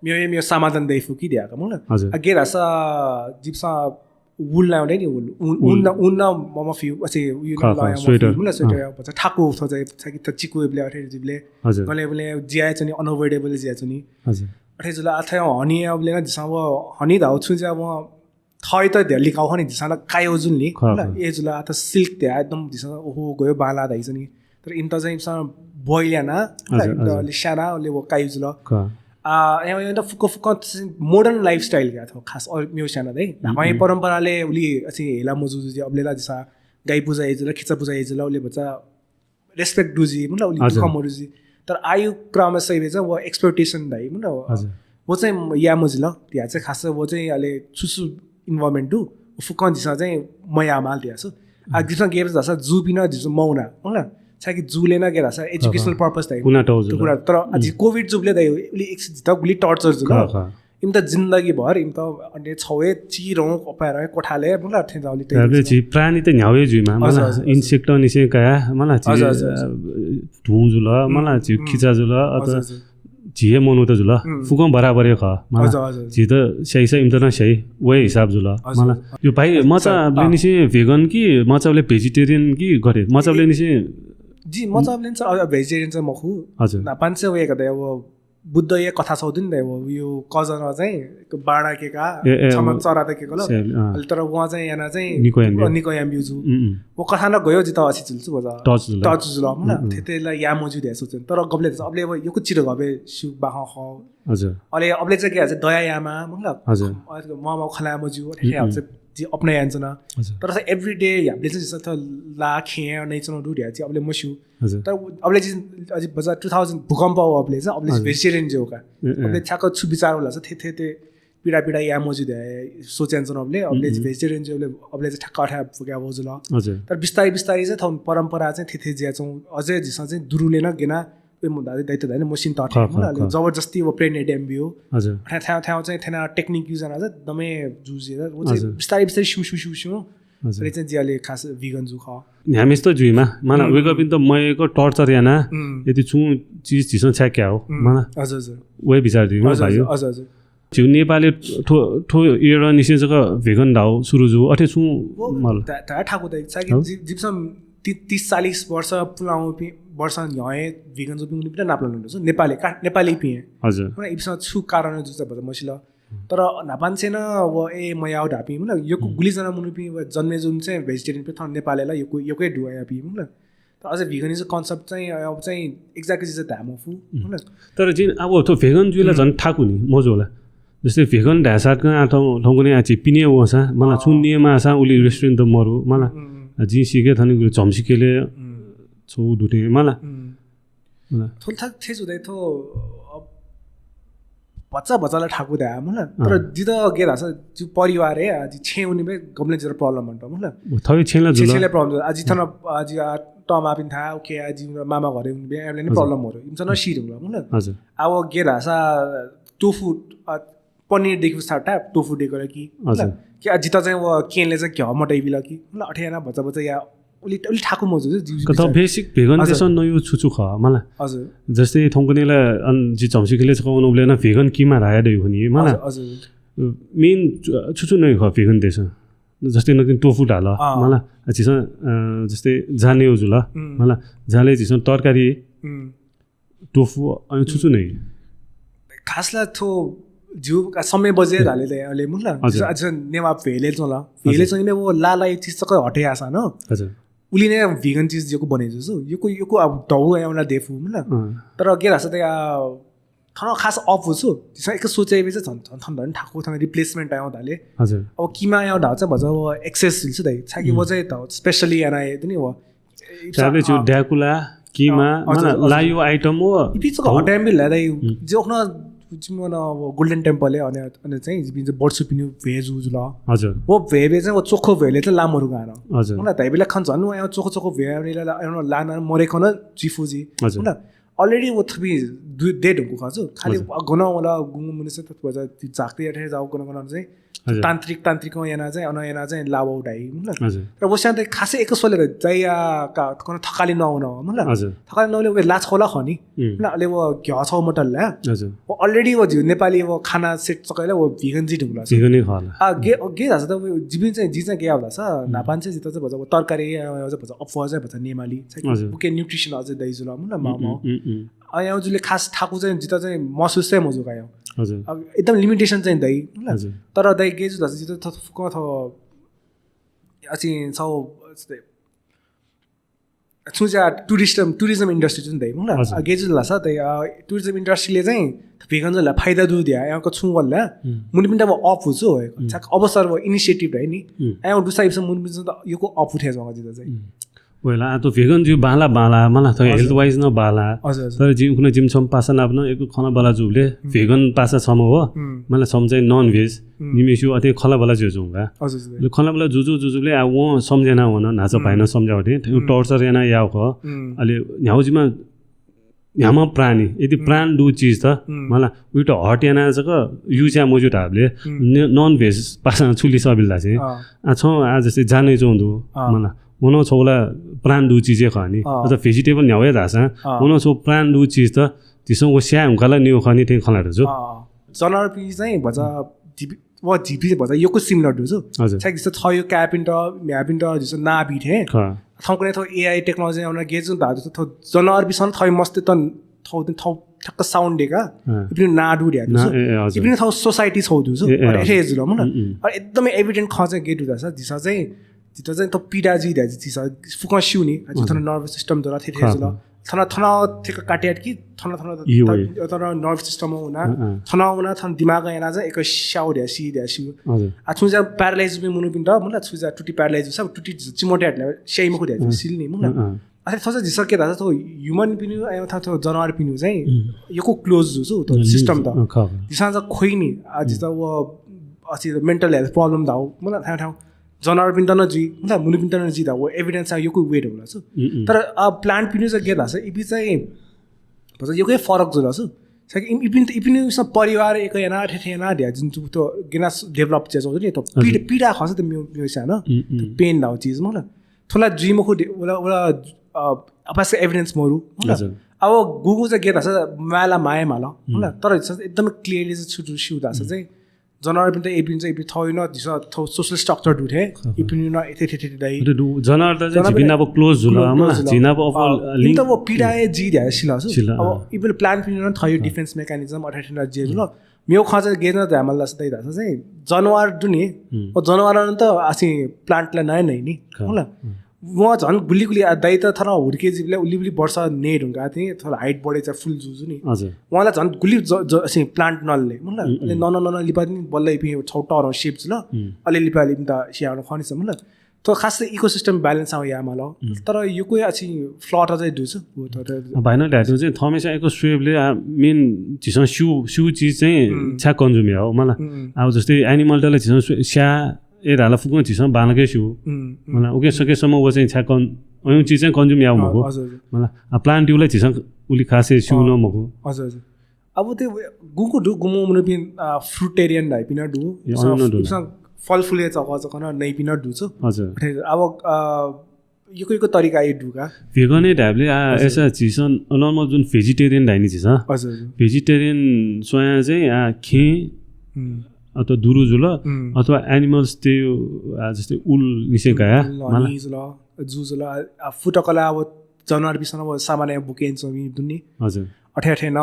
मेव, मेव समाधान दइफु कि धयाका, मला। हजुर। आ, गय् धाःसा जिपिसं wool लायु दइ नि, wool। ऊन, wool। ऊन नं, ऊन नं ममफिउ, असे, उयो खः, नं खः, लायु sweater। मफिउ, मला, sweater अँ। या, भचा थाकु थ्व चाहिँ, थाकि त चिकु एबले, अथे जिबले। हजुर। गले बले जिया चाहिँ नि unavoidable जिया चाहिँ नि। हजुर। अथे जुल, अथे honey एबले नं झीसं व honey धाउ छु ज्या व थःत धेर लिकाउ खनि झीसं ला कायु जुल नि, खः, खः। ए जुल, अथवा silk धया एकदम झीसं ओहो गयो बांला धाइ जुल नि। तर इमित चाहिँ इमिसं boil याना, हजुर, इमित हजुर। अलि स्याना, अले व कायु जुल। खः। आ, ए, ए, त फुक्क, फुक्क modern lifestyle का थ्व खास, अ, मेव स्याना दइ। न्हापाया उम्। परम्पराले उलि असे हेला मजु जु, अबले ला झीसं गाई पुजा हे जुल, खिचा पुजा हे जुल, उले भचा respect दु जि, मतलब, उलि हजुर। दुःख मरु जि। तर आयु क्रमय् सइबे चाहिँ व exploitation धाइ, मतलब, हजुर। व चाहिँ या मजिल, या चाहिँ खास व चाहिँ अले छु छु involvement दु, फुक्कं झीसं चाहिँ मयामाल धया छु। आ, हम्म। झीसं गय् धाःसा जूपिं नं झीसु मौना, मतलब, छाकि जूले नं गय् धाःसा educational खः, खः। Purpose धाइ। कुना तौ जुल। कुना, तर आ, झी हम्म। COVID जुबले धाइ, उलि एक झीत गुलि torture जुल। खः, खः। इमित जिन्दगीभर, इमित अन्य छौ हे चिरौं, अपाय्‌रौं, कोठाले, मला, थें जाउलि तइ धाःबले जुल। झी प्राणी त न्ह्याउ हे जुइमा, हजुर, मला, हजुर, हजुर। Insect निसें कया, मला, झी, हजुर, हजुर, हजुर। अ, धुँ जुल, हम्म, मला, झी हम्म। खिचा जुल, अथवा हजुर, हजुर। झी हे मनूत जुल, हम्म। फुक्कं बराबर हे खः, मला। हजुर, हजुर, हजुर। झी त स्याइसा इमित नं स्याइ, व हे हिसाब जुल, हजुर, मला। हजुर। यो भाइ, हजुर, मचा, अँ। निसें vegan कि, मचा बले vegetarian कि गथे? मचा बले ए, निसें जि, मचा बले निसें, अ, vegetarian चाहिँ मखु। हजुर। न्हापांनिसें वय्‌कः दया व बुद्धया कथा छौ दु नि दाइ, व यो कजर चाहिँ बाणा केका, ए, ए, छम्ह व चरा त केकल। से, अँ। अले तर वं चाहिँ याना चाहिँ निको याना ब्यू। अ, निको याना ब्यू जु। उम्, उम्। व कथा नं गयो जित असे जुल छु भचा। Touch जुल। Touch जुल, मला। उम्, उम्। थेते ला या मजु धया सोचेन। तर गबले अबले व यक्व चिज गबे सु बाखं खः। हजुर। अले अबले चाहिँ के हाल चाहिँ दया यामा, मतलब। हजुर। अ, ममा खला मजु, उम्, उम्। अथे हाल चाहिँ जि अपना याना च्वना। हजुर। तर चाहिँ everyday हाबले चाहिँ जस्तो ला खें नै च्वना दु धया चाहिँ अबले मस्यू। हजुर। तर अबले चाहिँ अझ बजा two thousand भूकम्प हो अबले चाहिँ, अबले चाहिँ हजुर। Vegetarian ज्यू का। ए, ए। अबले ठ्याक्क छु विचार होला चाहिँ थे, थे, थे पीडा, पीडा या मजु धया सोचेन च्वना अबले, अबले उम्, चाहिँ उम्। Vegetarian ज्यू अबले, अबले चाहिँ ठ्याक्क अथे फुक्या वजु ल। हजुर। तर बिस्तारै, बिस्तारै चाहिँ थौं परम्परा चाहिँ थे, थे ज्या चाहिँ अझै झीसं चाहिँ दुरुले न गेना, ए म दाइ, दाइ त धाइन, मसिन त खः, अथे, खः, अले खः। जबरजस्ती व प्रेरणा ड्याम बियो। हजुर। अथे थ्याउ, थ्याउ चाहिँ थेना technique use याना चाहिँ दमे जुजिएर, व चाहिँ हजुर। बिस्तारै, बिस्तारै स्यु, स्यु, स्यु, स्यु। हजुर। अले चाहिँ जियाले खास vegan जु खः। न्ह्यामिस्त जुइमा, माना, उम्, wake up उम्। In त मयको torture याना, उम्। यदि छुं चिज झीसं छ्याक्या हो, उम्। माना। हजुर, हजुर। वही विचार जुइमा हजुर, भाइ हो। हजुर, हजुर। झिउ नेपालय् थ्व, थ्व era निसें जक vegan धाउ सुरु जु, अथे छुं वो, मल। धा-, धा-, ठाकु दा, साकि हौ? जि-, जिप्सम ति-, तीस चालीस वर्ष पुलाउँ पि-, वर्ष न्ह्यः vegan जुपिं उनी पिता नापलानु दु, नेपाली का-, नेपाली पिं। हजुर। माने इप्सम छु कारण जुचा भचा मसिल। तर न्हापांनिसें व ए मयाउ धापिं, माने यक्व हम्म। गुलिजना मनूपिं व जन्मे जुन चाहिँ vegetarian पिं थन नेपालय् ला यक्व, यक्व दुवाया पिं, माने। तर अझ veganism concept चाहिँ, अब चाहिँ exactly चाहिँ धाये मफु, हम्म। माने। तर जिं अब थ्व vegan जुइला हम्म। झन् ठाकु नि, मजु होला। जस्तै vegan धायेसाथ कं आ थौं, थौंकन्हय् आ झी पिने वंसा, मला अँ। छुं नियम आसा उलि restaurant त मरु, मला। हम्म। आ जिं सिके थने गुलि झम्सिकेले हम्म। छौ दुटे, मला। हम्म। थ्व ला थथे जू दाइ, थ्व, अ, भचा भचा ला थाकु दाइ मला। तर जितः गे धाःसा जि परिवार हे, अ, जि छेँ वनेबलय् गबलें जितः problem मन्त मला। थ्व छेँ ला जुल। छेँ ला problem जुल। अ, जि थन, अ, जि, अ, तःमापिं थाय्, OK, अ, जि मामा घरय् वनेबलय् problem मरु। इमिसं नं सी धुंकल मला। हजुर। अब गे धाःसा tofu, अ, पनिर देखि स्टार्ट था, tofu देखि कि, हजुर। कि, अ, जितः चाहिँ व केनले चाहिँ घ्यः मटय् बिल कि, मतलब, अथे याना भचा भचा या, उलि, उलि थाकु मजू, जि, जि, कथं basic vegan देशं नयु छु छु खः, मला। हजुर। जस्तै थौंकन्हय् ला, अन, जि झम्सिखुलय् छकः वनाबलय् नं vegan किमा धाया दयु खनी, मला। हजुर, हजुर। Main छु, छु छु नयु खः vegan देशं? जस्तै नकतिनि tofu धाल, अँ। मला। अ, झीसं, अ, जस्तै जा नयु जुल, उम्। मला। जाले झीसं तरकारी, उम्। Tofu, अ, छु छु नइ? खास ला थ्व जिउ का समय बजे धाले दे अले मुला। हजुर। जस, अझ नेवाः भेले चला। भेले चला ने वो लाला ये चिज तक हटे आसा न। हजुर। उलि ने vegan चिज यक्व बने जसो। यक्व, यक्व अब दौ आयो ला देफु मुला। अँ। तर गे धाःसा त या थन खास अफ छु। जस एक सोचे बे चाहिँ थन, थन, थन, थन ठाकु थन replacement आयो धाले। हजुर। अब किमा आयो धाःसा भचा वो excess हिल छु दाइ। छाकि वो चाहिँ त specially याना ये दनि वो। ताबले छु, अँ। ड्याकुला, किमा, अँ, हजुर, मला, हजुर। लायु item वो। इपिचक हटाय् बिल ला दाइ, हुँ। जे ओखन, जिमन वो Golden Temple हे, अने, अने चाहिँ, जिपिं चाहिँ बर्सु पिन्यु veg उजुल। हजुर। वो veg, veg चाहिँ वो चोखो veg ले चाहिँ लामरु गान। हजुर। मला, दाइ बिल खन झन, वो चोखो, चोखो veg, अने ला, ला, लाना मरे खन जिफुजी। हजुर। मला, already वो थपि दु-, दे ढुंगु खा छु। खालि हजुर। गन वला गुंगु मुनिस त बजा ति जाक्ति अथे जाउ गन गन चाहिँ हजुर। तान्त्रिक, तान्त्रिक याना चाहिँ, अन याना चाहिँ लावौ दाइ, मतलब। हजुर। र वो स्यान त खासै एक सोले दाइ या का, कन थकाली नहुन, मतलब। हजुर। थकाली नहुले वे लाच खोला खनी। हुँ। ना, अले वो घ्यः छौ मटल ला। हजुर। वो already वो जिउ नेपाली वो खाना set सकैला वो vegan जी ढुंगला। Vegan ही खाला। आ, गे, गे धाःसा त वो जिबिन चाहिँ, जि चाहिँ गे आउला सा, हुँ। नापान चाहिँ जिता चाहिँ भजा वो तरकारी, या, या, भजा अफवा चाहिँ भजा नेमाली। चाहिँ हजुर। बुके nutrition अझ दाइ जुल, मतलब, मामा। हुँ, हुँ, हुँ। अ, याउ जुले खास ठाकु चाहिँ जिता चाहिँ महसुस चाहिँ मजु कायो। हजुर। अब एकदम limitation चाहिँ दाइ, ल? हजुर। तर दाइ गे जु धाःसा जिता थ-, फुक थ-, अझ छौ, छु जा tourism, tourism industry चाहिँ दाइ, ल? हजुर। अ, गे जु धाःसा दाइ, अ, tourism industry ले चाहिँ vegan जुल फाइदा दु दिया, याको छु वल्ला, हुँ। मुनिपिन्त वो अफ उजु हो, हुँ। छाक अवसर वो initiative है नि। हुँ। अ, याउ दुसा इप्स मुनिपिन्त यको अफ उठे जंगा जिता चाहिँ। हुँ। वयला, आ, तो vegan ज्यू बांला, बांला, मला, थो हजुर। Health wise नं बांला। हजुर, हजुर। तर जिं उखुन्हु जिमि छम्ह पासा नाप नं एक खँल्हाबल्हा जूबलय् हुँ। Vegan पासा छम्ह हो, हुँ। मला छम्ह चाहिँ non veg, हुँ। निम्हेसिगु अथे खँल्हाबल्हा ज्यू जुंगा। हजुर, हजुर। खँल्हाबल्हा जू जू जू जूबलय् आ वं सम्झे याना वन, न्हाचः हुँ। भाइनं सम्झे याउ थें, थ्व हुँ। Torture याना याउ खः। हुँ। अले न्ह्यागु जिम्मा न्ह्याम्ह प्राणी, यदि हुँ। प्राण दु चिज त, हुँ। मला, उइत hurt याना जक use याये मज्यू धाबलय्, हुँ। ने-, non veg पासां छु लिसः बिल धाःसा, अँ। आ, छं आ जस्तै जा नइ च्वंगु दु, अँ। मला, व नं छगू ला प्राण दु चिज हे खः नि। अँ। अथवा vegetable न्ह्याउ हे धाःसा, अँ। व नं छगू प्राण दु चिज त, झीसं व स्याये हुंकाः ला नयु खः नि थें खँ ल्हात जु। अँ। जनावरपिं चाहिँ भचा धिपि-, व झीपिं भचा यक्व similar दु जु। हजुर। छाय् झीसं थःगु काय्‌पिन्त, म्ह्याय्‌पिन्त झीसं ना बी थें। खः। थौंकन्हय् थ्व A I technology याना गे जुं धाःगु दु, थ्व जनावरपिन्सं थःगु मस्तिष्क थन थौ, थौ ठ्याक्क sound दय्‌का, अँ। इपिं ना दु धया ना, दु। ए, ए, हजुर। इपिं थौ society छौ दु जु। ए, ए, अरे, हजुर। हे जुल, मुना। उम्, उम्। अरे, एकदमै evident खँ चाहिँ गे दु धाःसा, झीसं चाहिँ, झीत चाहिँ थ्व पीडा जुइ धया, झीसं फुकं स्यू नि, खः, थन खः। Nervous system द्वारा थे, थे खः, जुल। खः। थन, थन ठ्याक्क काटे यात कि, थन, थन, यू थन, वइ। थन nervous system हुना, अँ, अँ। थन हुना, थन दिमाग याना चाहिँ एक स्याउ धया, सी धया, स्यू। हजुर। आ, छु जा paralyze बी मुनुपिन्त, मुना छु जा टुटी paralyze, सब टुटी चिमोटे हात ला, स्याइ मखु धया, अँ। सिल नि, मुना। अँ, अँ। अथे थ्व चाहिँ झीसं के धाःसा थ्व human पिन्यु, अ, थ्व, थ्व जनावर पिन्यु चाहिँ उम्। यक्व close जु छु, थ्व उम्, system त। अ, खः, खः। झीसं जा खोइ नि, आ, झीसं व, अ, झी mental health problem धाउ, मतलब, ठाउँ, ठाउँ जनावर पिन्त नं जुइ, मतलब, मुनु पिन्त नं जुइ धाउ, व evidence आ यक्व weight होला छु। उम्, उम्। तर, अ, plant पिन्यु चाहिँ के धाःसा, इपिं चाहिँ, भचा यक्व फरक जुल छु। छाकि इम-, इपिन, इपिन्युसं परिवार एक याना, अथे, अथे याना, ध्या जुन चु, थ्व गेना स-, develop च्वंगु नि, थ्व हजुर। पीडा, पीडा खःसा त म्यू, म्यू स्यान, उम्, उम्। Pain धाउ चिज, मतलब। थ्व ला जुइ मखु दे, उला, उला, अ, अपास evidence मरु, होला। हजुर। अब गुगु चाहिँ गे धाःसा माया ला माया माल, होला। हम्म। तर झीसं एकदमै clearly चाहिँ छु छु स्यू धाःसा हम्म। चाहिँ जनावरपिन्त एपिन्त एपि थौं नं झीसं थौं social structure दु थे, हम्म। एपिन्त नं एथे थे थे दाइ। अथे दु, जनावर त चाहिँ जनावर झीपिं नाप close जुल, close, मला, close जुल। झीपिं नाप अ, अ, link। इन्त वो पीडा हे जि ध्या सिला छु। सिला, अब अँ। Even plant पिन्त नं थौं अँ। Defense mechanism अथे थे नं जे जुल। हम्म। मेगु खँ चाहिँ गे नं धायेमाल धाःसा दाइ धाःसा चाहिँ जनावर दु नि, हम्म। व जनावरं त आछि plant ला नये नइ नि, खः। होला। हम्म। वं झन् गुलि गुलि आ, दाइ त थन हुर्के जिबलय् उलि उलि वर्ष नये धुंका थिं, थन height बढे चाहिँ full जुजु नि। हजुर। वंला झन् गुलि ज-, ज-, आछि plant नल्ले, मतलब, हम्म, अले हम्म। नन नन लिपा नि बल्ल इपिं छौ टरं shape जुल, हम्म। अले लिपा लिपिन्त स्याउ खनिस, मतलब। थ्व खास इकोसिस्टम ब्यालेन्स आउ यायेमाल। तर यक्व हे अछि फ्लट चाहिँ दु छु। भाइनं धायेधुन चाहिँ थःम्हेस्यां यक्व स्वयेबलय् आ मेन झीसं स्यू स्यू चिज चाहिँ छ्या कन्ज्युम याउ मला। अब जस्तै एनिमल त ला झीसं स्या ए धाला फुक्कं झीसं बांलाक स्यू मला। उके सकेसम्म व चाहिँ छ्या कन अयु चिज चाहिँ कन्ज्युम याउ मखु। मला आ प्लान्ट यु ला झीसं उलि खास स्यू न मखु। हजुर हजुर। अब त्यो गुगु दु गुमो मुनुपिं फ्रुटेरियन धाइपिं दु। फलफुले चक चकन नैपिं दु छु। हजुर। अब यक्व यक्व तरिका ए दु का। भेगन ए धाइबले आ एसा झीसं नर्मल जुन भेजिटेरियन धाइनि झीसं। हजुर हजुर। भेजिटेरियन स्वया चाहिँ आ खेँ अथवा दुरु जुल अथवा एनिमल्स ते आ जस्तै उल निसे गाया मला। जुल जुल फुटकला अब जनावरपिसं अब सामान्य बुकेन चमी दुन्नी। हजुर। अथे अथे न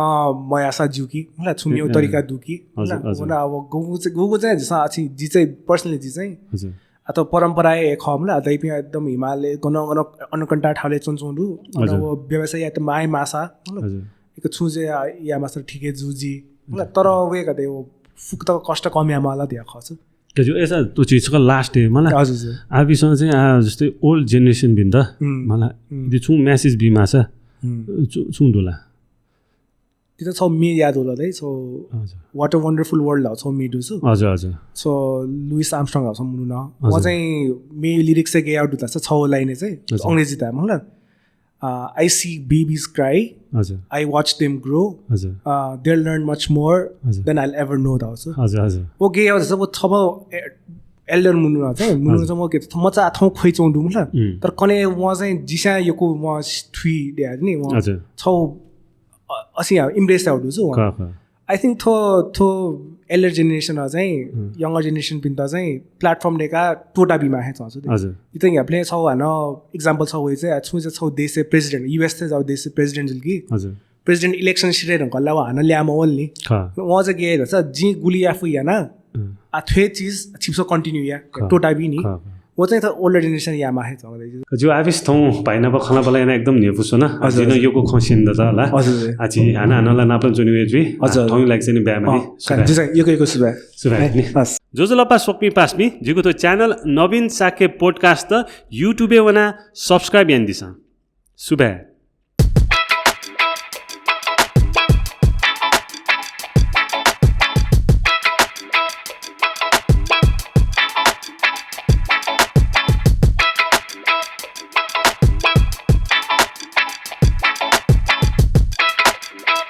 मयासा ज्यू कि मला छुम्यौ तरिका दु कि। हजुर। अब गुगु चाहिँ गुगु चाहिँ झीसं अछि जि चाहिँ पर्सनली जि चाहिँ हजुर। आ त परम्परा ए खः मला दैपिं एकदम हिमालय गन गन अनकन्टा ठाउले चुन चुन दु। अब व्यवसाय त माय मासा एक छु जे या मास्टर ठिकै जुजी। तर वे कते फुक्त कष्ट कम या मला दिया खस। गजु एसा तो चीज छक लास्ट है मला। हजुर हजुर। आबिसं चाहिँ आ जस्तै ओल्ड जेनेरेसन बिन्द मला। दि छु मेसेज बि मासा छु दुला। तिता छौ मे याद होला दे छौ। What a Wonderful World ला छौ मे दु छु। हजुर हजुर। छौ लुइस आर्मस्ट्रङ ला छौ मुनु न व चाहिँ मे लिरिक्स चाहिँ गया दुता छ छौ लाइन चाहिँ अंग्रेजी ता मला। I see babies cry. हजुर। I watch them grow. हजुर। They'll learn much more than I'll ever know दा छु। हजुर हजुर। व गया जस व छब एल्डर मुनु न चाहिँ मुनु चाहिँ व के मचा थौ खोइ चौ दु मला। तर कने व चाहिँ जिसा यको व थ्वी दे नि व छौ असिं इम्प्रेस आउ दु छु। I think थो थो एल्डर जेनेरेसन चाहिँ यंगर जेनेरेसन पिन्त चाहिँ प्लेटफर्म देका टोटा बिमा हे चंसु दे। हजुर। इतंग यापले छौ हान एक्जाम्पल छौ वइ चाहिँ छु चाहिँ छौ देश प्रेसिडेन्ट युएस चाहिँ जाउ देश प्रेसिडेन्ट जुल कि। हजुर। प्रेसिडेन्ट इलेक्सन सिरे रंग ला हान ल्यामा ओन्ली। व चाहिँ गे छ जि गुली याफु याना आ थ्वे चिज छिप्सो कन्टिन्यू या टोटा बिनी। व चाहिँ त ओल्डर जेनेरेसन यामा हे चंगले। जो आबिस थौ भाइनाप खला बला याना एकदम न्हेपु सुना। हजुर। जिन योको खसिन दत ला। हजुर। आछि हाना हाना ला नापन जुनि वे जुइ। हजुर। थौ लाग चाहिँ ब्यामा नि। जि चाहिँ योको योको सुबा। सुबा नि। जोजलपा सोक्मी पास्मी जिगु तो च्यानल नवीन शाक्य पोडकास्ट YouTube वना सब्स्क्राइब यान दिसा। सुबा।